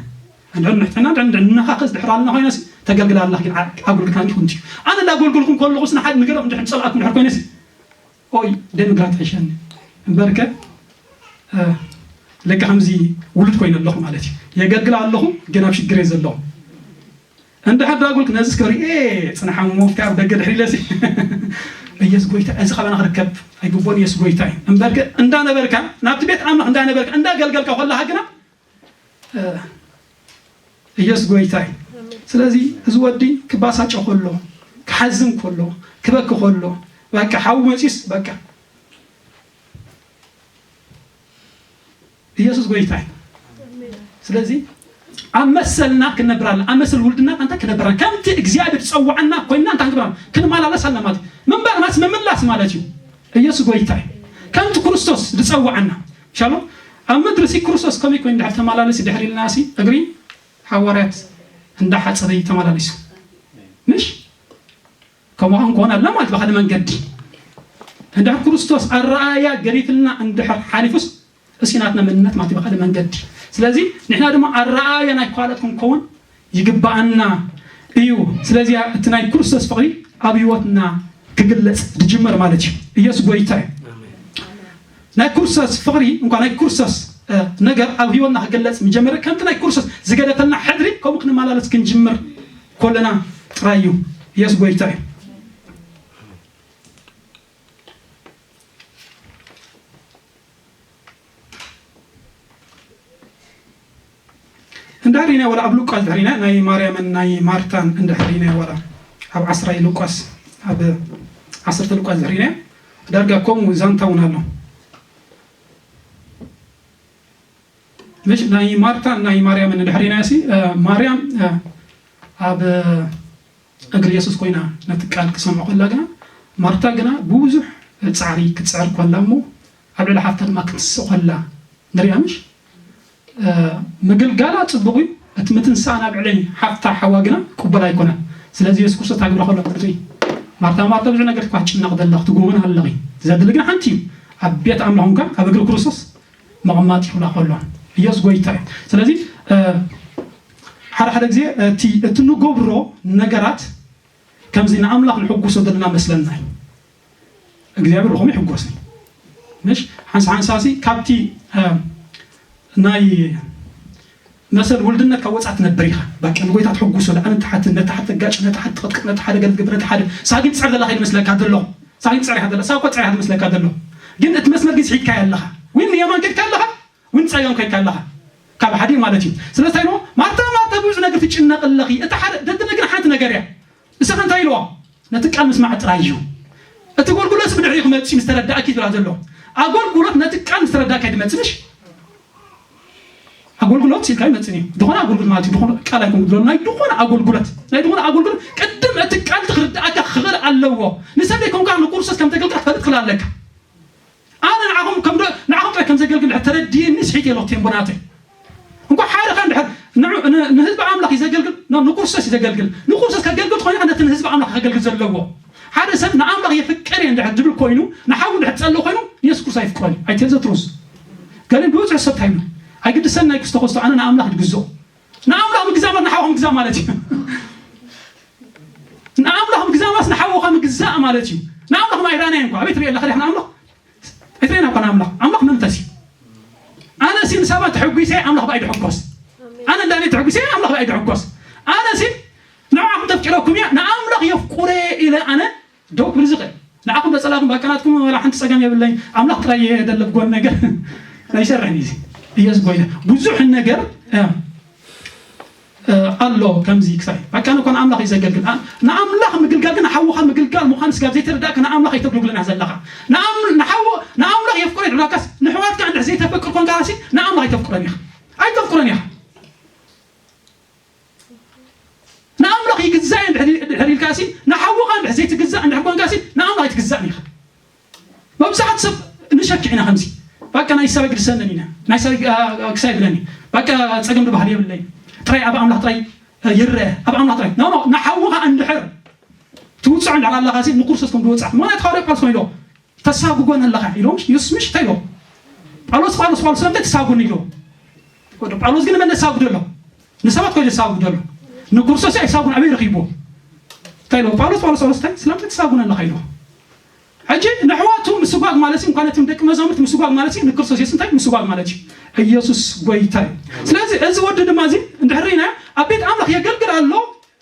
እንድሕር ንሕትና እንድሕር ንኻኸስ ድሕር ኣለና ኮይና ሲ ተገልግላ ኣለኽ ግን ኣጉልግልካ እንዲኹም ትዩ ኣነ እንዳጎልግልኩም ከለኹ ስና ሓደ ንገሮም እንድሕር ጸልኣኩም ድሕር ኮይነ ሲ ኦይ ደምግራት ሕሸኒ እምበርከ ለካ ከምዚ ውሉድ ኮይነ ኣለኹ ማለት እዩ የገልግል ኣለኹ ግን ኣብ ሽግር እየ ዘለኹ እንድሕር ዳጉልክ ነዚ እስከ ሪኤ ፅንሓ መሞትካ ኣብ ደገ ድሕር ኢለሲ ኢየሱስ ጎይታ እዚ ካባና ክርከብ ኣይግቦን ኢየሱስ ጎይታ እዩ እምበርከ እንዳነበርካ ናብቲ ቤት ኣምላኽ እንዳነበርካ እንዳገልገልካ ከለካ ግና ኢየሱስ ጎይታይ ስለዚ እዚ ወዲ ክባሳጨ ከሎ ክሓዝን ከሎ ክበክ ከሎ በቃ ሓዊ መፂስ በቃ ኢየሱስ ጎይታይ ስለዚ ኣብ መሰልና ክንነብር ኣለና ኣብ መሰል ውልድና እንታይ ክንነብር ኣለና ከምቲ እግዚኣብሔር ዝፀዋዓና ኮይንና እንታይ ክንነብር ኣለና ክንመላለስ ኣለና ማለት ምንባርናስ ምምላስ ማለት እዩ ኢየሱስ ጎይታይ ከምቲ ክርስቶስ ዝፀዋዓና ሻሎም ኣብ ምድሪ ሲ ክርስቶስ ከመይ ኮይኑ ድሕር ተመላለሲ ድሕር ኢልና ሲ እግሪ ሓዋርያት እንዳሓፀረ እዩ ተመላሊሱ ምሽ ከምኡ ክንኮን ኣለ ማለት ብካልእ መንገዲ እንድሕር ክርስቶስ ኣረኣያ ገዲፍልና እንድሕር ሓሊፉስ እሲ ናትና መንነት ማለት ብካልእ መንገዲ ስለዚ ንሕና ድማ ኣረኣያ ናይ ካልኦት ክንከውን ይግበኣና እዩ ስለዚ እቲ ናይ ክርስቶስ ፍቕሪ ኣብ ህይወትና ክግለጽ ዝጅመር ማለት እዩ ኢየሱስ ጎይታ እዩ ናይ ክርስቶስ ፍቕሪ እንኳ ናይ ክርስቶስ ነገር ኣብ ህይወትና ክግለጽ ምጀመረ ከምቲ ናይ ክርስቶስ ዝገደፈልና ሕድሪ ከምኡ ክንመላለስ ክንጅምር ኮለና ጥራይ እዩ ኢየሱስ ጎይታ እዩ እንድሕር ኢና ወላ ኣብ ሉቃስ ድሕር ኢና ናይ ማርያምን ናይ ማርታን እንድሕር ኢና ወላ ኣብ ዓስራይ ሉቃስ ኣብ ዓሰርተ ሉቃስ ድሕር ኢና ዳርጋ ከምኡ ዛንታ እውን ኣሎ ምሽ ናይ ማርታን ናይ ማርያምን እንድሕር ኢና ሲ ማርያም ኣብ እግሪ የሱስ ኮይና ነቲ ቃል ክሰምዖ ከላ ግና ማርታ ግና ብብዙሕ ጻዕሪ ክትጽዕር ከላ እሞ ኣብ ልዕሊ ሓፍታ ድማ ክትስእ ከላ ንሪኣ ምሽ ምግልጋላ ፅቡቕ እዩ። እቲ ምትንሳእ ናብ ዕለይ ሓፍታ ሓዋ ግና ቅቡል ኣይኮነን። ስለዚ የሱስ ክርስቶስ ታግብረ ከሎ ንርኢ። ማርታ ማርታ ብዙሕ ነገር እኳ ትጭነቕ ዘለኽ ትጉብን ኣለኺ። ዘድሊ ግን ሓንቲ እዩ። ኣብ ቤት ኣምላኽ እንኳ ኣብ እግሪ ክርስቶስ መቐማጢ ይኹላ ከሎ ኢየሱስ ጎይታ እዩ። ስለዚ ሓደ ሓደ ግዜ እቲ እቲ ንገብሮ ነገራት ከምዚ ንኣምላኽ ንሕጉሶ ዘለና መስለና እዩ። እግዚኣብሔር ብኸምኡ ይሕጎስ እዩ። ምሽ ሓንሳ ሓንሳሲ ካብቲ ናይ መሰል ውልድነት ካብ ወፃእ ትነብር ኢኻ። ባቂ ንጎይታ ትሕጉሶ ላዕልን ታሕትን ነቲ ሓደ ተጋጭ ነቲ ሓደ ትቕጥቅጥ ነቲ ሓደ ገለ ትገብር ነቲ ሓደ ሳጊን ትፀር ዘላ ከይመስለካ ዘሎ ሳጊን ትፀር ኢኻ ዘላ ሳኮ ፀር ኢኻ ትመስለካ ዘሎ ግን እቲ መስመር ግን ስሒትካዮ ኣለኻ። ወይ ንየማን ከድካ ኣለኻ ወይ ንፀጋም ከድካ ኣለኻ። ካብ ሓደ ማለት እዩ። ስለዚ እንታይ ኢልዎ? ማርታ ማርታ ብዙሕ ነገር ትጭነቕ ኣለኺ። እቲ ሓደ ደድነ ግን ሓንቲ ነገር እያ። ንስኻ እንታይ ኢልዎ? ነቲ ቃል ምስማዕ ጥራይ እዩ። እቲ ጎልጉሎት ብድሕሪኡ ክመጽእ ምስ ተረዳእኪ ዝብላ ዘሎ። ኣጎልጉሎት ነቲ ቃል ምስ ተረዳእካ ይመጽእሽ። ኣጎልጉሎት ሲልካ ይመጽእ እዩ። ዝኾነ ኣጎልጉሎት ማለት እዩ። ዝኾነ ቃል ኣይኮን ዝብሎ ናይ ዝኾነ ኣጎልጉሎት ናይ ዝኾነ ኣጎልጉሎት ቅድም እቲ ቃል ትክርዳእካ ክኽእል ኣለዎ። ንሰብ ዘይኮንካ ንኩርሶስ ከም ተገልካ ትፈልጥ ክእል ኣለካ። ኣነ ንዓኹም ከም ንዓኹም ጥራይ ከም ዘገልግል ድሕር ተረድየኒ ስሒት የለኹ ቴምቦ ናተይ። እንኳ ሓደ ካ እንድሕር ንህዝቢ ኣምላኽ እዩ ዘገልግል ንክርስቶስ እዩ ዘገልግል ንክርስቶስ ከገልግል ትኾይኑ ነቲ ንህዝቢ ኣምላኽ ከገልግል ዘለዎ ሓደ ሰብ ንኣምላኽ የፍቅር እየ እንድሕር ዝብል ኮይኑ ንሓው እንድሕር ጸሎ ኮይኑ ንየሱስ ክርስቶስ ኣይፍቅሮን እዩ ኣይትዘትሩስ ገለ ብብዙሕ ሰብ ታይብሉ ኣይግድሰን ናይ ክስቶ ክስቶ ኣነ ንኣምላኽ ድግዝኦ ንኣምላኽ ምግዛእ ማለት ንሓውኻ ምግዛእ ማለት እዩ ንኣምላኽ ምግዛእ ማለት ንሓውኻ ምግዛእ ማለት እዩ ንኣምላኽ ማይራና እንኳ ኣቤት ሪኤ ኣለኻ ንኣምላኽ ኣይትሬና እኳ ንኣምላኽ ኣምላኽ መንፈስ እዩ ኣነ ሲ ንሰባት ተሐጒሰ ኣምላኽ ብኣይ ድሕጎስ ኣነ እንዳኔ ተሐጒሰ ኣምላኽ ብኣይ ድሕጎስ ኣነ ሲ ንዓኹም ተፍቂረኩም እያ ንኣምላኽ የፍቁረ ኢለ ኣነ ደው ክብል ዝኽእል ንዓኹም ተጸላኹም ባቀናትኩም ወላ ሓንቲ ጸገም የብለይ ኣምላኽ ጥራይ እየ ደለብ ጎን ነገር ኣይሰርሕን እዩ ኢየሱስ ጎይታ ብዙሕ ነገር ኣሎ ከምዚ ክሳይ በቃ ንኮን ኣምላኽ እዩ ዘገልግል ንኣምላኽ ምግልጋል ግን ሓውኻ ምግልጋል ምዃን ስጋብ ዘይተረዳእካ ንኣምላኽ ኣይተግልግልን ዘለኻ ንኣምላኽ የፍቅሮ ይድላካስ ንሕዋትካ እንድሕ ዘይተፈቅር ኮንካ ሲ ንኣምላኽ ኣይተፍቅሮን ኢኻ ኣይተፍቅሮን ኢኻ ንኣምላኽ ይግዛእ እንድሕር ኢልካ ሲ ንሓውኻ እንድሕ ዘይትግዛእ እንድሕር ኮንካ ሲ ንኣምላኽ ኣይትግዛእን ኢኻ መብዛሕት ሰብ ንሸክዕ ኢና ከምዚ በቃ ናይ ሰብ ኣይግድሰንን ኢና ናይ ሰብ ክሳይ ብለኒ በቃ ፀገም ዝበሃል የብለይ ጥራይ ኣብ ኣምላኽ ጥራይ ይረአ ኣብ ኣምላኽ ጥራይ ኖ ኖ ንሓውኻ እንድሕር ትውፅዖ እንድሕር ኣለኻ ሲ ንክርስቶስ ከም ዝወፅኣ ምክንያት ሃዋርያ ጳውሎስ ኮይሎ ተሳጉጎን ኣለኻ ኢሎም የሱስ ምሽ እንታይ ኢሎ ጳውሎስ ጳውሎስ ጳውሎስ ስለምንታይ ተሳጉን ኢሎ ጳውሎስ ግን መን ተሳጉዶ ኣሎ ንሰባት ኮይሎ ተሳጉዶ ኣሎ ንክርስቶስ ኣይሳጉን ኣበይ ረኺብዎ እንታይ ኢሎ ጳውሎስ ጳውሎስ ጳውሎስ እንታይ ስለምንታይ ተሳጉን ኣለኻ ኢሎ ሕጂ ንሕዋቱ ምስጓግ ማለት እዩ እንኳን ነቲ ደቂ መዛሙርት ምስጓግ ማለት እዩ ንክርስቶስ የሱስ እንታይ ምስጓግ ማለት እዩ ኢየሱስ ጎይታ እዩ ስለዚ እዚ ወዲ ድማ እዚ እንድሕር ኢና ኣብ ቤት ኣምላኽ የገልግል ኣሎ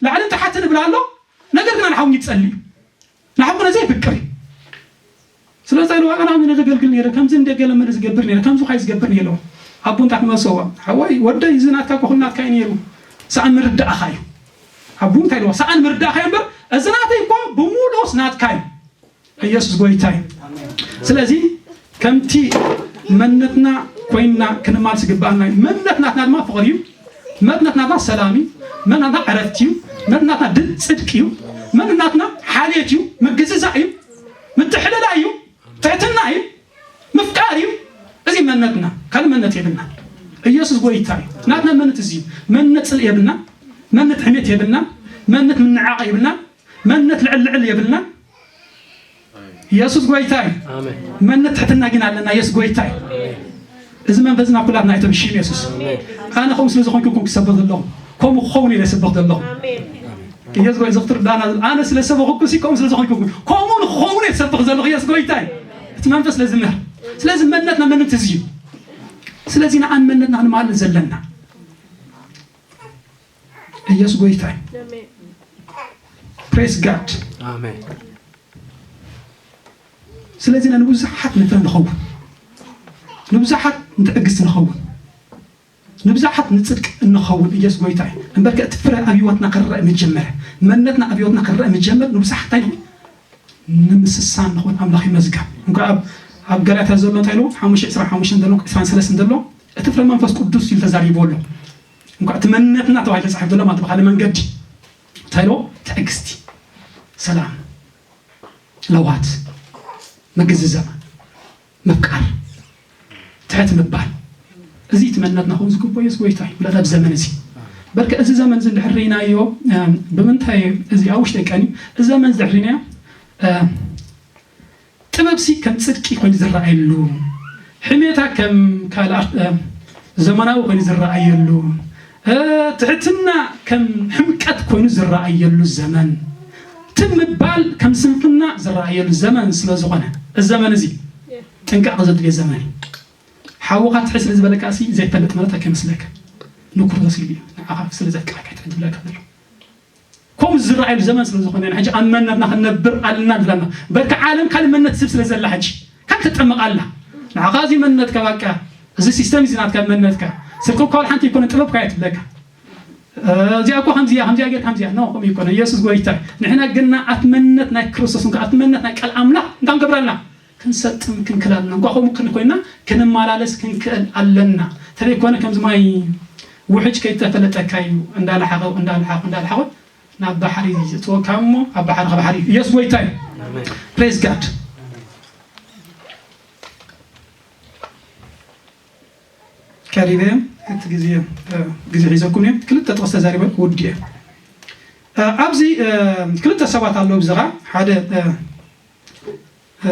ላዕልን ታሕትን ይብል ኣሎ ነገር ግን ንሓውን ይጸሊ እዩ ንሓው ነዚ ይፍቅር እዩ ስለዚ ኢሉ ኣና ምን ዘገልግል ነረ ከምዚ እንደ ገለ ምን ዝገብር ነረ ከምዚ ካይ ዝገብር ነረ ኣቡ እንታይ ክመሰዋ ሓወይ ወደይ እዚ ናትካ ኮኹል ናትካ እዩ ነሩ ሰኣን ምርዳእኻ እዩ ኣቡ እንታይ ኢልዋ ሰኣን ምርዳእኻ እዩ እምበር እዚ ናተይ እኮ ብሙሉስ ናትካ እዩ ኢየሱስ ጎይታ እዩ ስለዚ ከምቲ መንነትና ኮይና ክንማል ዝግባኣና እዩ መንነት ናትና ድማ ፍቕሪ እዩ መንነት ናትና ሰላም እዩ መንነት ናትና ዕረፍቲ እዩ መንነት ናትና ድል ፅድቅ እዩ መንነት ናትና ሓልየት እዩ ምግዝዛእ እዩ ምትሕልላ እዩ ትሕትና እዩ ምፍቃር እዩ እዚ መንነትና ካልእ መንነት የብልና ኢየሱስ ጎይታ እዩ ናትና መንነት እዚ እዩ መንነት ፅልእ የብልና መንነት ሕሜት የብልና መንነት ምንዓቕ የብልና መንነት ልዕል ልዕል የብልና ኢየሱስ ጎይታ እዩ መንነት ትሕትና ግን ኣለና ኢየሱስ ጎይታ እዩ እዚ መንፈስና ኩላትና ኣይተብሽም ኢየሱስ ኣነ ከምኡ ስለ ዝኾንኩ ክሰብኽ ዘለኹ ከምኡ ክኸውን ኢለ ሰብኽ ዘለኹ ኢየሱስ ጎይ ዘኽትር ዳና ኣነ ስለ ሰበኹኩ ሲ ከምኡ ስለ ዝኾንኩ ከምኡ ንክኸውን እየ ዝሰብኽ ዘለኹ ኢየሱስ ጎይታ እዩ እቲ መንፈስ ስለ ዝምህር ስለዚ መንነትና መንነት እዚ እዩ ስለዚ ንኣን መንነትና ክንማል ዘለና ኢየሱስ ጎይታ እዩ praise God ስለዚ ንብዙሓት ንፍረ ንኸውን ንብዙሓት ንትዕግስቲ ንኸውን ንብዙሓት ንፅድቂ እንኸውን ኢየሱስ ጎይታ እዩ እምበርከ እቲ ፍረ ኣብ ህይወትና ክረአ ምጀመረ መንነትና ኣብ ህይወትና ክረአ ምጀመር ንብዙሓት እንታይ ንኹን ንምስሳን ንኹን ኣምላኽ ይመስገን እንኳ ኣብ ኣብ ገላትያ ዘሎ እንታይ ኢሉ ሓሙሽተ ዕስራን ሓሙሽተን ዘሎ ዕስራን ሰለስተን ዘሎ እቲ ፍረ መንፈስ ቅዱስ ኢሉ ተዛሪቡ ኣሎ እንኳ እቲ መንነትና ተባሂሉ ተፃሒፉ ዘሎ ማለት ብካለ መንገዲ እንታይ ኢሉ ትዕግስቲ ሰላም ለዋት ምግዝዛእ ምፍቃር ትሕት ምባል እዚ እቲ መንነትና ክኸውን ዝግብኦ ኢየሱስ ጎይታ እዩ። ብላታ ኣብ ዘመን እዚ በርከ እዚ ዘመን እዚ እንድሕር ርኢናዮ፣ እ፣ ብምንታይ እዚ ኣብ ውሽጠይ ቀንዩ፣ እዚ ዘመን እዚ እንድሕር ርኢናዮ፣ እ፣ ጥበብሲ ከም ጽድቂ ኮይኑ ዝረኣየሉ፣ ሕሜታ ከም ካልእ፣ እ፣ ዘመናዊ ኮይኑ ዝረኣየሉ፣ እ፣ ትሕትና ከም ሕምቀት ኮይኑ ዝረኣየሉ ዘመን፣ ትም ምባል ከም ስንፍና ዝረኣየሉ ዘመን ስለ ዝኾነ፣ እዚ ዘመን እዚ ጥንቃቐ ዘድልዮ ዘመን እዩ። ሓውኻ ትሕት ስለ ዝበለካ ሲ ዘይፈልጥ ማለት ኣይከመስለካ። ንኩር ተሲሉ እዩ። ንዓኻ ስለ ዘፍቅረካ ትሕት ዝብለካ ዘሎ። ከምኡ ዝረኣየሉ ዘመን ስለ ዝኾነ ኢና ሕጂ ኣብ መንነትና ክንነብር ኣለና ዝብለና። በርካ ዓለም ካልእ መንነት ስብ ስለ ዘላ ሕጂ ካልእ ተጠመቕ ኣላ። ንዓኻ እዚ መንነትካ በቃ፣ እዚ ሲስተም እዚ ናትካ መንነትካ። ስልኪ እኳ ሓንቲ ይኮነ ጥበብካ እያ ትብለካ። እ፣ እዚኣ እኮ ከምዚኣ፣ ከምዚኣ ጌርካ ከምዚኣ። ኖ፣ ከምኡ ይኮነ። ኢየሱስ ጎይታ። ንሕና ግና ኣቲ መንነት ናይ ክርስቶስ እንኳ፣ ኣቲ መንነት ናይ ቃል ኣምላኽ እንታይ ክንገብር ኣለና? ክንሰጥም ክንክእል ኣለና። እንኳ ከምኡ ክንኮይና ክንመላለስ ክንክእል ኣለና። ተለይኮነ ከምዚ ማይ ውሕጅ ከይተፈለጠካ እዩ። እንዳለሓቐ፣ እንዳለሓቐ፣ እንዳለሓቐ ናብ ባሕሪ ዝእትወካ እሞ ኣብ ባሕሪ፣ ካብ ባሕሪ ኢየሱስ ጎይታ እዩ። ኣሜን። ፕሬዝ ጋድ። ቀሪበ እቲ ግዜ፣ እ፣ ግዜ ሒዘኩም እየ። ክልተ ጥቕስ ተዛሪበ ክውድእ እየ። እ፣ ኣብዚ፣ እ፣ ክልተ ሰባት ኣለዉ። ብዝኻ ሓደ፣ እ፣ እ፣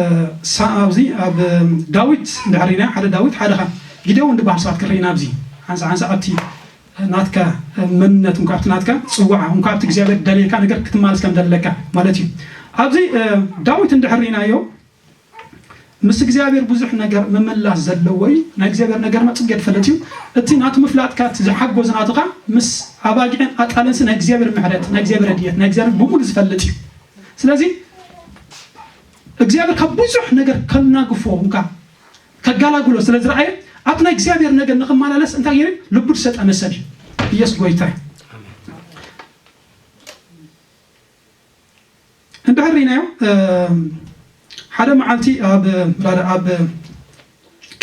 ሳ-፣ ኣብዚ ኣብ፣ እ፣ ዳዊት እንድሕር ርኢና፣ ሓደ ዳዊት፣ ሓደ ኸ ጊዴዎን ዝበሃል ሰባት ክርኢና ኣብዚ ሓንሳ ሓንሳ ኣብቲ ናትካ መንነት እንኳ ኣብቲ ናትካ ጽዋዓ እንኳ ኣብቲ እግዚኣብሔር ደልየካ ነገር ክትማልስ ከም ዘለካ ማለት እዩ። ኣብዚ፣ እ፣ ዳዊት እንድሕር ርኢናዮ ምስ እግዚኣብሔር ብዙሕ ነገር ምምላስ ዘለዎ እዩ። ናይ እግዚኣብሔር ነገር መጽጌ ትፈልጥ እዩ። እቲ ናቱ ምፍላጥካ እቲ ዝሓጎዝ ናቱኻ ምስ ኣባጊዕን ኣጣልንሲ ናይ እግዚኣብሔር ምሕረት፣ ናይ እግዚኣብሔር ረድኤት፣ ናይ እግዚኣብሔር ብምሉእ ዝፈልጥ እዩ። ስለዚ እግዚኣብሔር ካብ ብዙሕ ነገር ከናግፎ እንካ ከጋላግሎ ስለ ዝረኣየ ኣብቲ ናይ እግዚኣብሔር ነገር ንኽመላለስ እንታይ ገይሩ? ልቡ ዝሰጠመ ሰብ እዩ። ኢየሱስ ጎይታ እዩ። እንድሕር ርኢናዮ፣ እ፣ ሓደ መዓልቲ ኣብ፣ ኣብ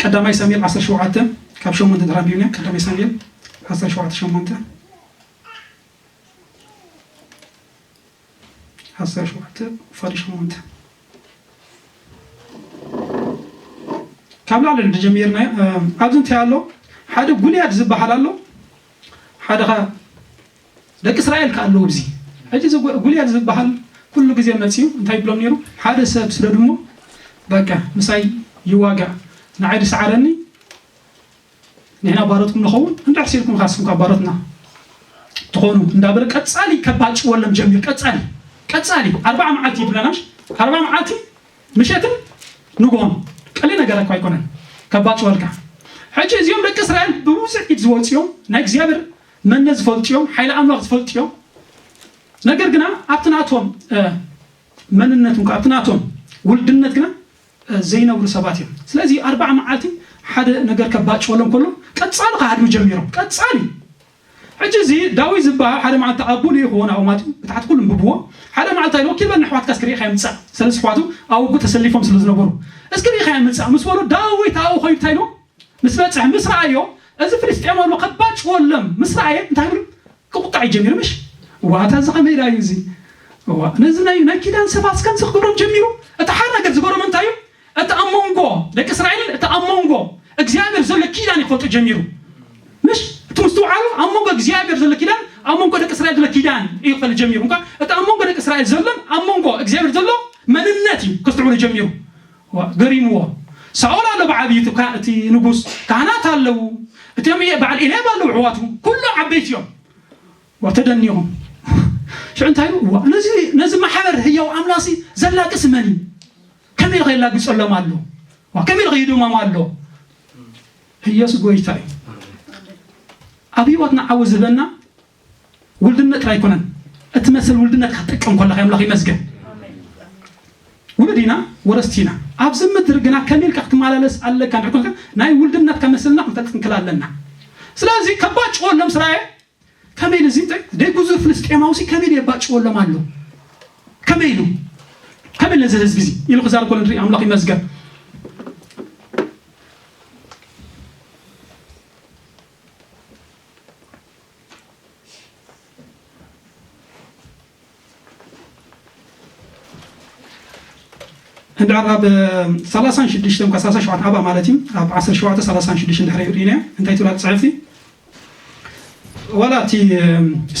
ቀዳማይ ሳሙኤል ዓሰርተ ሸውዓተ ካብ ሸሞንተ ድሕር ኣንቢብና፣ ቀዳማይ ሳሙኤል ዓሰርተ ሸውዓተ ሸሞንተ፣ ዓሰርተ ሸውዓተ ክፋል ሸሞንተ ካብ ላዕሊ እንተጀሚርና፣ እ፣ ኣብዚ እንታይ ኣሎ? ሓደ ጉልያድ ዝበሃል ኣሎ። ሓደ ኸ ደቂ እስራኤል ከ ኣለዉ ኣብዚ። ሕጂ እዚ ጉ-፣ ጉልያድ ዝበሃል ኩሉ ግዜ መጺኡ እንታይ ይብሎም ነይሩ? ሓደ ሰብ ስደዱ እሞ በቃ ምሳይ ይዋጋእ፣ ንዓይ ድስዓረኒ፣ ንሕና ባሮትኩም ንኸውን፣ እንድሕር ሲልኩም ካስኩም ካብ ባሮትና ትኾኑ እንዳበለ ቀጻሊ ከባጭወሎም ጀሚሩ። ቀጻሊ፣ ቀጻሊ ኣርባዓ መዓልቲ ይብለና። ኣርባዓ መዓልቲ ምሸትን ንግሆን ቀሊል ነገር እኮ ኣይኮነን። ከባጭወልካ። ሕጂ እዚኦም ደቂ እስራኤል ብብዙሕ ኢድ ዝወጽኡ እዮም፣ ናይ እግዚኣብሔር መንነት ዝፈልጡ እዮም፣ ሓይሊ ኣምላኽ ዝፈልጡ እዮም። ነገር ግና ኣብቲ ናቶም፣ እ፣ መንነት እንኳ፣ ኣብቲ ናቶም ውልድነት ግና፣ እ፣ ዘይነብሩ ሰባት እዮም። ስለዚ ኣርባዓ መዓልቲ ሓደ ነገር ከባጭወሎም ከሎ ቀጻሊ ክሃድሙ ጀሚሮም። ቀጻሊ። ሕጂ እዚ ዳዊት ዝበሃል ሓደ መዓልቲ ኣቡ ልኢኽዎ ናብኡ ማትዩ፣ ብታሕቲ ኩሉ እንብብዎ። ሓደ መዓልቲ ኢልዎ፣ "ኪድ በል ንኣሕዋትካ እስኪ ርኢኻዮም ምጻእ." ሰለስተ ኣሕዋቱ ኣብ ኣጉ ተሰሊፎም ስለ ዝነበሩ፣ "እስኪ ርኢኻዮም ምጻእ" ምስ በሉ፣ ዳዊት ኣብኡ ኸይዱ እንታይ ኢሉ ምስ በጽሐ፣ ምስ ረኣዮ፣ እዚ ፍልስጤማዊ ኣሎ ከባጭወሎም ምስ ረኣየ እንታይ ብሉ? ክቁጣዕ እዩ ጀሚሩ። ምሽ? "ዋታ እዚ ኸመይ ደኣ እዩ እዚ? እዋ፣ ነዚ ናይ፣ ናይ ኪዳን ሰባት እስከ ከምዚ ክገብሮም ጀሚሩ?" እቲ ሓደ ነገር ዝገረሞ እንታይ እዩ? እቲ ኣብ መንጎ ደቂ እስራኤልን እቲ ኣብ መንጎ እግዚኣብሔር ዘሎ ኪዳን እዩ ክፈልጦ ጀሚሩ። ምሽ? እቲ ምስትውዓሉ ኣብ መንጎ እግዚኣብሔር ዘሎ ኪዳን፣ ኣብ መንጎ ደቂ እስራኤል ዘሎ ኪዳን እዩ ክፈልጥ ጀሚሩ። እንኳ እቲ ኣብ መንጎ ደቂ እስራኤል ዘሎን ኣብ መንጎ እግዚኣብሔር ዘሎ መንነት እዩ ከስተውዕሎ ጀሚሩ። ዋ፣ ገሪምዎ። ሳኦል ኣሎ ብዓብዪ እቲ ካ-፣ እቲ ንጉስ፣ ካህናት ኣለዉ፣ እቶም በዓል ኤልያብ ኣለዉ፣ ኣሕዋቱ፣ ኩሎም ዓበይቲ እዮም። ዋ፣ ተደኒቖም። ሽዑ እንታይ ኢሉ? ዋ፣ ነዚ፣ ነዚ ማሕበር ህያው ኣምላኽሲ ዘላቅስ መን እዩ? ከመይ ኢሉ ከየላግጸሎም ኣሎ? ዋ፣ ከመይ ኢሉ ከየድሞም ኣሎ? ኢየሱስ ጎይታ እዩ። ኣብ ህይወትና ዓወት ዝህበና ውልድነት ጥራይ ኣይኮነን፣ እቲ መሰል ውልድነትካ ክትጥቀም ከለኻ ኣምላኽ ይመስገን። ውሉድ ኢና፣ ወረስቲ ኢና። ኣብዚ ምድሪ ግና ከመይ ኢልካ ክትመላለስ ኣለካ እንድሕር ኮንካ፣ ናይ ውልድነትካ መሰልና ክንፈልጥ ክንክእል ኣለና። ስለዚ ከባጭወሎም ስራየ ከመይ ኢሉ እዚ እንታይ ደይ ብዙ ፍልስጤማውሲ ከመይ ኢሉ የባጭወሎም ኣሎ? ከመይ ኢሉ? ከመይ ኢሉ ነዚ ህዝቢ እዚ ኢሉ ክዛረብ ከሎ ንርኢ፣ ኣምላኽ ይመስገን። እንድሕር ኣብ ሰላሳን ሽዱሽተን ካብ ሰላሳን ሸውዓተን ኣብኣ ማለት እዩ፣ ኣብ ዓሰርተ ሸውዓተ ሰላሳን ሽዱሽተን እንድሕር ርኢና እንታይ ትብል ጽሕፍቲ? ዋላ እቲ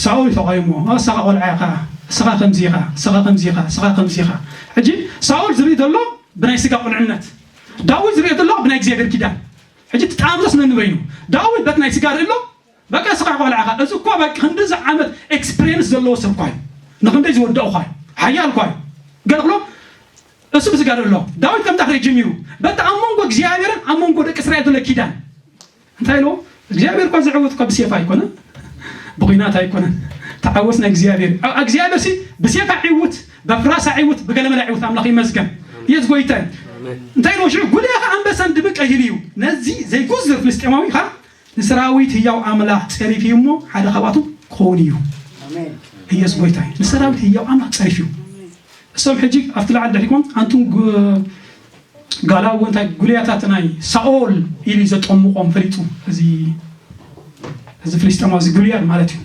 ሳኦል ተቃይሞ፣ "ንስኻ ቆልዓ ኢኻ፣ ንስኻ ከምዚ ኢኻ፣ ንስኻ ከምዚ ኢኻ፣ ንስኻ ከምዚ ኢኻ." ሕጂ ሳኦል ዝርኢ ዘሎ ብናይ ስጋ ቁልዕነት፣ ዳዊት ዝርኢ ዘሎ ብናይ እግዚኣብሔር ኪዳን። ሕጂ ትጣምዘስ ነን በይኑ። ዳዊት በት ናይ ስጋ ርኢ ኣሎ፣ በቃ ንስኻ ቆልዓ ኢኻ። እዚ እኮ በቃ ክንድዚ ዓመት ኤክስፒሪየንስ ዘለዎ ሰብ እኳ እዩ። ንክንደይ ዝወደቑ እኳ እዩ። ሓያል እኳ እዩ። ገለ ክሎ እሱ ብስጋ ርኢ ኣሎ። ዳዊት ከምታ ክርኢ ጀሚሩ። በቲ ኣብ መንጎ እግዚኣብሔርን ኣብ መንጎ ደቂ እስራኤል ዘሎ ኪዳን። እንታይ ኢልዎ? እግዚኣብሔር እኳ ዝዕወት እኳ ብሴፍ ኣይኮነን፣ ብኲናት ኣይኮነን። ተዓወት ናይ እግዚኣብሔር። ኣ-፣ እግዚኣብሔር ሲ ብሴፍ ኣይዕውት፣ በፍራስ ኣይዕውት፣ ብገለመለ ኣይዕውት። ኣምላኽ ይመስገን። ኢየሱስ ጎይታ እዩ። ኣሜን። እንታይ ኢልዎ ሽዑ? "ጉልያት ኣንበሳን ድብን ቀይሩ እዩ። ነዚ ዘይጉዝር ፍልስጤማዊ ኸኣ ንሰራዊት ህያው ኣምላኽ ጸሪፉ እዩ እሞ ሓደ ካብኣቶም ክኸውን እዩ።" ኣሜን። ኢየሱስ ጎይታ እዩ። ንሰራዊት ህያው ኣምላኽ ጸሪፉ እዩ። እሶም ሕጂ ኣብቲ ላዕሊ ድሕሪኩም ኣንቱም ግ-፣ ጋላ እውን እንታይ ጉልያታት ናይ ሳኦል ኢሉ ዘጠምቆም ፈሊጡ። እዚ፣ እዚ ፍልስጤማዊ እዚ ጉልያድ ማለት እዩ።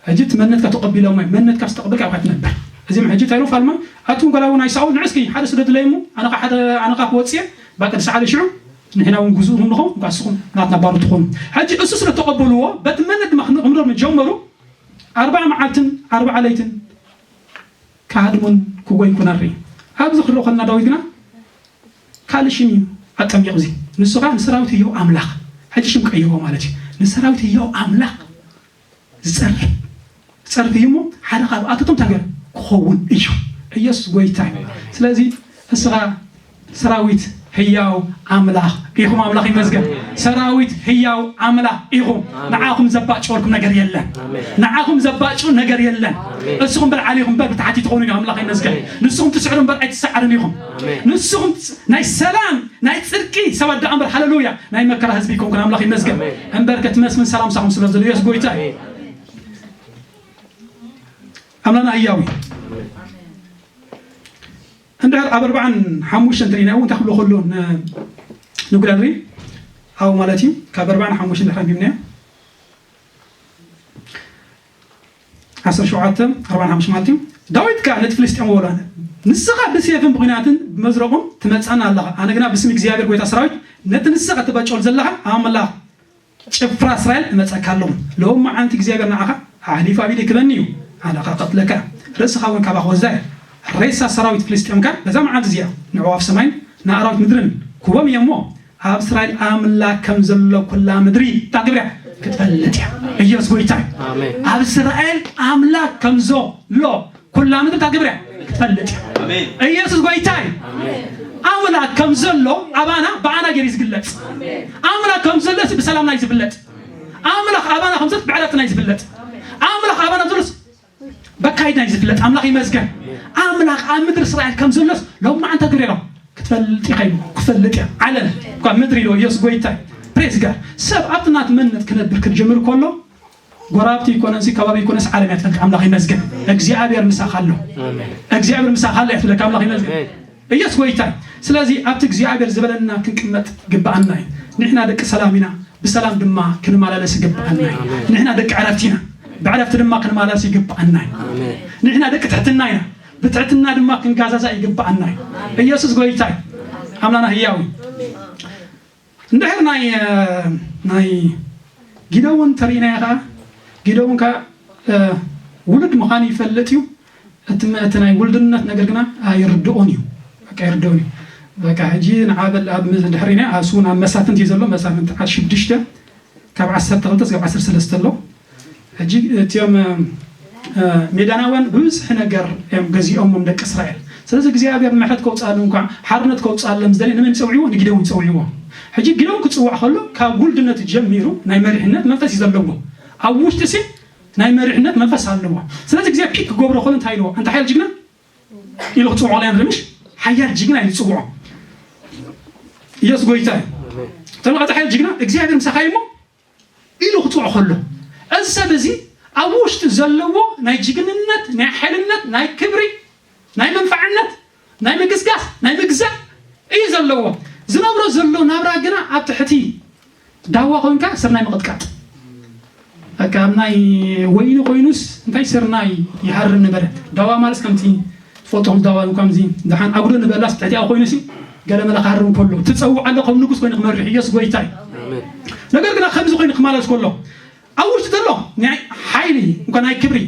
ሕጂ እቲ መንነትካ ተቐቢሎም ወይ መንነትካ ዝተቐበልካ ኣብካ ትነብር። እዚም ሕጂ እንታይ ኢሎም ፋልማ ኣቱም ጋላ እውን ናይ ሳኦል ንዕስኪ ሓደ ስደዱለይ እሞ ኣነ ኸ ሓደ፣ ኣነ ኸ ክወፅእ እየ ባቂ ድሰዓለ ሽዑ ንሕና እውን ጉዙእ ንኾን እኳ ንስኹም ናትና ባሩ ትኾኑ። ሕጂ እሱ ስለ ተቐበልዎ በቲ መንነት ድማ ክምዶር ጀመሩ። ኣርባዓ መዓልትን ኣርባዓ ለይትን ክሃድሙን ክጎይኩን ኣርኢ። ኣብዚ ክርኢ ከለና ዳዊት ግና ካልእ ሽም እዩ ኣጠሚቑ። እዚ ንሱ ኸኣ ንሰራዊት ህያው ኣምላኽ፣ ሕጂ ሽም ቀይርዎ ማለት እዩ። ንሰራዊት ህያው ኣምላኽ ዝጸርፍ፣ ዝጸርፍ እዩ እሞ ሓደ ካብ ኣቶቶም እንታይ ገይሩ ክኸውን እዩ። ኢየሱስ ጎይታ እዩ። ስለዚ እስኻ ሰራዊት ህያው ኣምላኽ ኢኹም። ኣምላኽ ይመስገን። ሰራዊት ህያው ኣምላኽ ኢኹም። ኣሜን። ንዓኹም ዘባጭወልኩም ነገር የለን። ኣሜን። ንዓኹም ዘባጭው ነገር የለን። ኣሜን። እስኹም በል ዓሊ ኢኹም፣ በል ብታሕቲ ትኾኑ ኢኹም። ኣምላኽ ይመስገን። ኣሜን። ንስኹም ትስዕሩ እምበር ኣይትሰዓርን ኢኹም። ኣሜን። ንስኹም ናይ ሰላም፣ ናይ ጽድቂ ሰባት ደኣ እምበር፣ ሃሌሉያ፣ ናይ መከራ ህዝቢ ይኮንኩን። ኣምላኽ ይመስገን። ኣሜን። እምበር ከትመስምን ሰላም ሳኹም ስለ ዘሎ ኢየሱስ ጎይታ እዩ። ኣሜን። ኣምላኽና ህያው እዩ። ኣሜን። እንድሕር ኣብ ኣርባዓን ሓሙሽተን እንተሪእናዮ እንታይ ክብሎ ከሎ ን-፣ ንጉዳ ንርኢ? ኣብኡ ማለት እዩ። ካብ ኣርባዓን ሓሙሽተን እንድሕር ኣንቢብናዮ፣ ዓሰርተ ሸውዓተ ኣርባዓን ሓሙሽተን ማለት እዩ። ዳዊት ከኣ ነቲ ፍልስጤማዊ በሎ፣ "ንስኻ ብሴፍን ብኲናትን ብመዝረቑን ትመጽኣና ኣለኻ፣ ኣነ ግና ብስም እግዚኣብሔር ጐይታ ሰራዊት ነቲ ንስኻ ትበጨሉ ዘለኻ ኣምላኽ ጭፍራ እስራኤል እመጸካ ኣለኹ። ሎም መዓንቲ እግዚኣብሔር ንዓኻ ኣሕሊፉ ኣብ ኢደይ ክበኒ እዩ። ኣነ ኸኣ ክቐትለካ፣ ርእስኻ እውን ካባኻ ክወስዳ እየ። ሬሳ ሰራዊት ፍልስጤም ከኣ በዛ መዓልቲ እዚኣ ንዕዋፍ ሰማይን ንኣራዊት ምድርን ክህቦም እየ እሞ፣ ኣብ እስራኤል ኣምላኽ ከም ዘሎ ኩላ ምድሪ እታ ግብርያ ክትፈልጥ እያ።" ኢየሱስ ጐይታ እዩ። ኣሜን። ኣብ እስራኤል ኣምላኽ ከም ዘሎ ኩላ ምድሪ እታ ግብርያ ክትፈልጥ እያ። ኣሜን። ኢየሱስ ጐይታ እዩ። ኣሜን። ኣምላኽ ከም ዘሎ ኣባና ብኣና ገይሩ እዩ ዝግለጽ። ኣሜን። ኣምላኽ ከም ዘሎ ብሰላምና እዩ ዝፍለጥ። ኣምላኽ ኣባና ከም ዘሎ ብዕረፍትና እዩ ዝፍለጥ። ኣምላኽ ኣባና ዘሎስ በካይድና እዩ ዝፍለጥ። ኣምላኽ ይመስገን። ኣምላኽ ኣብ ምድሪ እስራኤል ከም ዘሎስ ሎም መዓንታ ግብርያ ክትፈልጥ ኢኻ ኢሉ። ክፈልጥ እያ። ዓለም እኳ ምድሪ ኢሎ ኢየሱስ ጐይታ እዩ። ፕሬዝ ጋድ። ሰብ ኣብቲ ናት መንነት ክነብር ክትጀምር ከሎ ጎራብቲ ይኮነንሲ፣ ከባቢ ይኮነንሲ፣ ዓለም እያ ትፈልጥ። ኣምላኽ ይመስገን። እግዚኣብሔር ምሳኻ ኣሎ። ኣሜን። እግዚኣብሔር ምሳኻ ኣሎ እያ ትብለካ። ኣምላኽ ይመስገን። ኣሜን። ኢየሱስ ጐይታ እዩ። ስለዚ ኣብቲ እግዚኣብሔር ዝበለና ክንቅመጥ ግብኣና እዩ። ንሕና ደቂ ሰላም ኢና፣ ብሰላም ድማ ክንመላለስ ይግብኣና እዩ። ኣሜን። ንሕና ደቂ ዕረፍቲ ኢና፣ ብዕረፍቲ ድማ ክንመላለስ ይግብኣና እዩ። ኣሜን። ንሕና ደቂ ትሕትና ኢና፣ ብትሕትና ድማ ክንጋዛዛ ይግብኣና እዩ። ኢየሱስ ጐይታ እዩ። ኣምላኽና ህያው እዩ። እንድሕር ናይ፣ እ፣ ናይ ጊደዎን ተሪእናዮ ኸዓ፣ ጊደዎን ከኣ፣ እ፣ ውሉድ ምዃኑ ይፈልጥ እዩ። እቲ መ-፣ እቲ ናይ ውልድነት ነገር ግና ኣይርድኦን እዩ። በቃ ኣይርድኦን እዩ። በቃ ሕጂ ንዓ በል ኣብ ም-፣ እንድሕር ሪእናዮ፣ እሱ እውን ኣብ መሳፍንቲ እዩ ዘሎ፣ መሳፍንቲ ዓሰርተ ሽዱሽተ ካብ ዓሰርተ ክልተ እስካብ ዓሰርተ ሰለስተ ኣሎ። ሕጂ እቲኦም፣ እ፣ እ፣ ሜዳናውያን ብብዝሒ ነገር እዮም ገዚኦሞም ደቂ እስራኤል። ስለዚ እግዚኣብሔር ምሕረት ከውፅኣሎም፣ እንኳዕ ሓርነት ከውፅኣሎም ዝደልየ ንመን ይፀውዕዎ? ንጊደውን ይፀውዕዎ። ሕጂ ጊደውን ክፅዋዕ ከሎ ካብ ውልድነቱ ጀሚሩ ናይ መሪሕነት መንፈስ እዩ ዘለዎ። ኣብ ውሽጢ ሲ ናይ መሪሕነት መንፈስ ኣለዎ። ስለዚ እግዚኣብሔር ፒክ ክገብሮ ከሎ እንታይ ኢልዎ? ኣንታ ሓያል ጅግና ኢሉ ክፅውዖ ከሎ፣ ምሽ ሓያል ጅግና ኢሉ ዝፅውዖ። ኢየሱስ ጎይታ እዩ። ተመልከቱ፣ ሓያል ጅግና እግዚኣብሔር ምሳኻ እዩ እሞ ኢሉ ክፅውዖ ከሎ፣ እዚ ሰብ እዚ ኣብ ውሽጡ ዘለዎ ናይ ጅግንነት፣ ናይ ሓይልነት፣ ናይ ክብሪ፣ ናይ መንፈዓነት፣ ናይ ምግስጋስ፣ ናይ ምግዛእ እዩ ዘለዎ። ዝነብሮ ዘሎ ናብራ ግና ኣብ ትሕቲ ዳዋ ኮይንካ ስርናይ ምቕጥቃጥ። በቃ ኣብ ናይ ወይኒ ኮይኑስ እንታይ ስርናይ ይሃርም ነበረ። ዳዋ ማለት ከምቲ ፎቶ ክዳዋን ከምዚ ደሓን ኣጉዶ ንበላስ ትሕቲኣ ኮይኑሲ ገለ መለ ክሃርም ከሎ ትጸውዕ ኣሎ ከም ንጉስ ኮይኑ ክመርሕ ኢየሱስ ጎይታ እዩ። ነገር ግና ከምዚ ኮይኑ ክመላለስ ከሎ ኣብ ውሽጢ ዘሎ ናይ ሓይሊ እኳ ናይ ክብሪ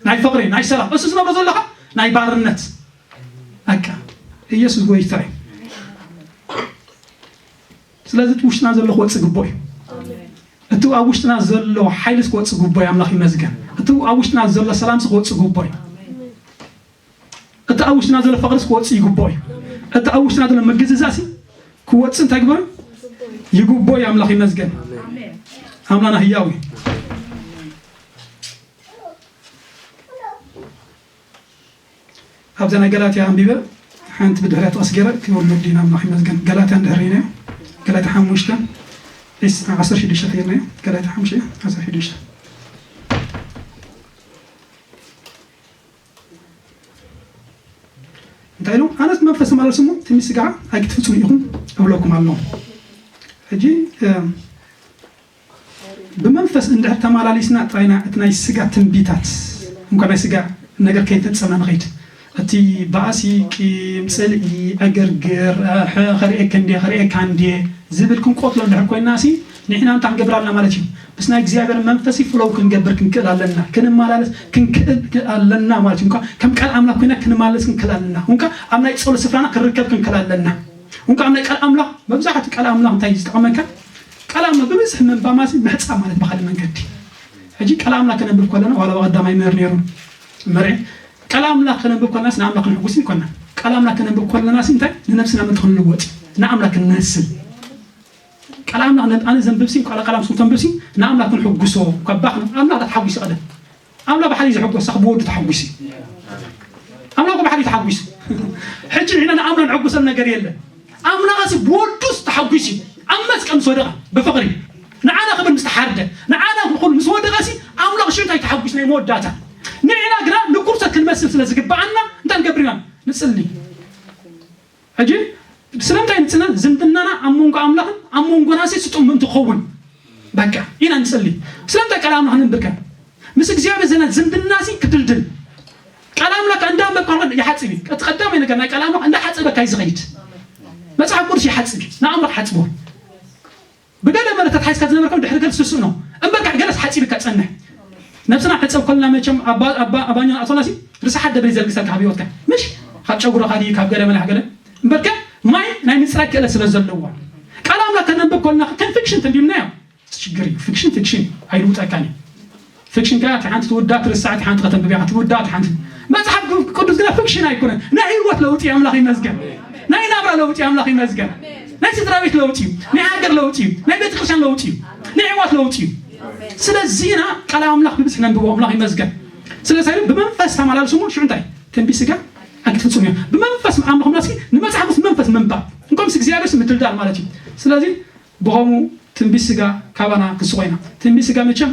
ናይ ፍቕሪ ናይ ሰላም እሱ ዝነብሮ ዘለኻ ናይ ባርነት ኣካ ኢየሱስ ጎይታ እዩ። ስለዚ እቲ ውሽጥና ዘሎ ክወፅእ ግቦ እዩ። እቲ ኣብ ውሽጥና ዘሎ ሓይልስ ክወፅእ ግቦ እዩ። ኣምላኽ ይመስገን። እቲ ኣብ ውሽጥና ዘሎ ሰላምስ ክወፅእ ግቦ እዩ። እቲ ኣብ ውሽጥና ዘሎ ፍቕርስ ክወፅእ ይግቦ እዩ። እቲ ኣብ ውሽጥና ዘሎ ምግዝዛእሲ ክወፅእ እንታይ ግቦ ይግቦ እዩ። ኣምላኽ ይመስገን። ኣምላና ህያው እዩ። ኣብዛ ናይ ገላትያ ኣንቢበ ሓንቲ ብድሕሪያ ተቐስ ገይረ ክወርድ ዲና ኣምላኽ ይመስገን። ገላትያ እንድሕር ርኢናዮ ገላትያ ሓሙሽተ ዒስ ዓሰርተ ሽዱሽተ ተይርናዮ ገላትያ ሓሙሽተ ዓሰርተ ሽዱሽተ እንታይ ኢሉ ኣነስ መንፈስ ተመላለሱ እሞ ትንቢት ስጋ ኣይክትፍጽሙ ኢኹም እብለኩም ኣሎ። ሕጂ ብመንፈስ እንድሕር ተመላሊስና ጥራይና እቲ ናይ ስጋ ትንቢታት እንኳ ናይ ስጋ ነገር ከይፈጸምና ንኸይድ እቲ ባእሲ ቂም ጽልኢ ዕግርግር ከርእየካ እንዴ ከርእየካ እንዴ ዝብል ክንቆትሎ እንድሕር ኮይና ሲ ንሕና እንታይ ክንገብር ኣለና ማለት እዩ። ምስ ናይ እግዚኣብሔር መንፈስ ፍለው ክንገብር ክንክእል ኣለና። ክንመላለስ ክንክእል ኣለና ማለት እዩ። ከም ቃል ኣምላኽ ኮይና ክንመላለስ ክንክእል ኣለና። እንካ ኣብ ናይ ጸሎት ስፍራና ክንርከብ ክንክእል ኣለና። እንካ ኣብ ናይ ቃል ኣምላኽ መብዛሕትኡ ቃል ኣምላኽ እንታይ ዝጠቐመካ ቃል ኣምላኽ ብብዝሒ ምንባብ ማለት ምሕጻብ ማለት ብኻልእ መንገዲ ሕጂ ቃል ኣምላኽ ከነንብብ ከለና ዋላ ብቐዳማይ ምህር ነይሩ መርዒ ቃል ኣምላኽ ከነንብብ ከለናስ ንኣምላኽ ክንሕጉስ ይኮና ቃል ኣምላኽ ከነንብብ ከለናስ እንታይ ንነብስና ምእንቲ ክንልወጥ ንኣምላኽ ክንመስል ቃል ኣምላኽ ኣነ ዘንብብሲ ቃል ቃል ኣምስኩ ተንብብሲ ንኣምላኽ ክንሕጉሶ ካብ ባኽ ኣምላኽ ተሓጒሱ ቀደም ኣምላኽ ብሓደ ዘሕጎስ ሳኽ ብወዱ ተሓጒሱ ኣምላኽ ብሓደ ተሓጒሱ ሕጂ ንሕና ንኣምላኽ ንሕጉሰል ነገር የለን ኣምላኽ ሲ ብወዱስ ተሓጒሱ ኣብ መስቀል ምስ ወደቐ ብፍቕሪ ንዓና ክብል ምስ ተሓርደ ንዓና ክኹን ምስ ወደቐ ሲ ኣምላኽ ሽንታይ ተሓጒስ ናይ መወዳእታ ንሕና ግና ንኩርሰት ክንመስል ስለ ዝግብኣና እንታይ ንገብር ኢና ንጽሊ ሕጂ ስለምንታይ ንጽና ዝምድናና ኣብ መንጎ ኣምላኽን ኣብ መንጎና ሲ ስጡም ምእንቲ ክኸውን በቃ ኢና ንጽሊ ስለምንታይ ቃል ኣምላኽ ንንብርከ ምስ እግዚኣብሔር ዘለና ዝምድና ሲ ክድልድል ቃል ኣምላኽ እንዳ በቃ ይሓጽብ እዩ እቲ ቀዳማይ ነገር ናይ ቃል ኣምላኽ እንዳ ሓጸበካ እዩ ዝኸይድ መጽሓፍ ቅዱስ ይሓጽብ እዩ ንኣምላኽ ሓጽቦ ብገለ መለ ተታሒዝካ ዝነበርካ ድሕሪ ገለ ስስእ ነው እምበርካ ገለስ ሓፂብካ ፀንሕ ነብስና ሕፀብ ከልና መቸም ኣባኛ ኣቶናሲ ርስሓት ደብል ዘልግሰልካ ካብ ህይወትካ ምሽ ካብ ጨጉርኻ ድዩ ካብ ገለ መላሕ ገለ እምበርከ ማይ ናይ ምፅራይ ክእለት ስለ ዘለዎ ቃል ኣምላክ ከነንብብ ከልና ከም ፊክሽን ተንቢብናዮ ሽግር እዩ ፊክሽን ፊክሽን ኣይልውጠካን እዩ ፊክሽን ከኣ እቲ ሓንቲ ትውዳእ ትርሳዕ እቲ ሓንቲ ከተንብብ ኢኻ ትውዳእ እቲ ሓንቲ መጽሓፍ ቅዱስ ግና ፊክሽን ኣይኮነን ናይ ህይወት ለውጢ ኣምላኽ ይመስገን ናይ ናብራ ለውጢ ኣምላኽ ይመስገን ናይ ስድራ ቤት ለውጢ እዩ ናይ ሃገር ለውጢ እዩ ናይ ቤተ ክርስቲያን ለውጢ እዩ ናይ ህይወት ለውጢ እዩ ስለዚህና ቃል ኣምላኽ ብብዝሒ ነንብቦ ኣምላኽ ይመስገን ስለዚ ብመንፈስ ተመላልሱ ሞ ሽዑ እንታይ ትንቢት ስጋ ኣይትፍጽሙ እዮም ብመንፈስ ኣምልኹ ሲ ንመጽሓፍ ቅዱስ መንፈስ ምንባብ እንኮምስ እግዚኣብሔር ምድልዳል ማለት እዩ ስለዚ ብኸምኡ ትንቢት ስጋ ካባና ክስቆ ኢና። ትንቢት ስጋ መቸም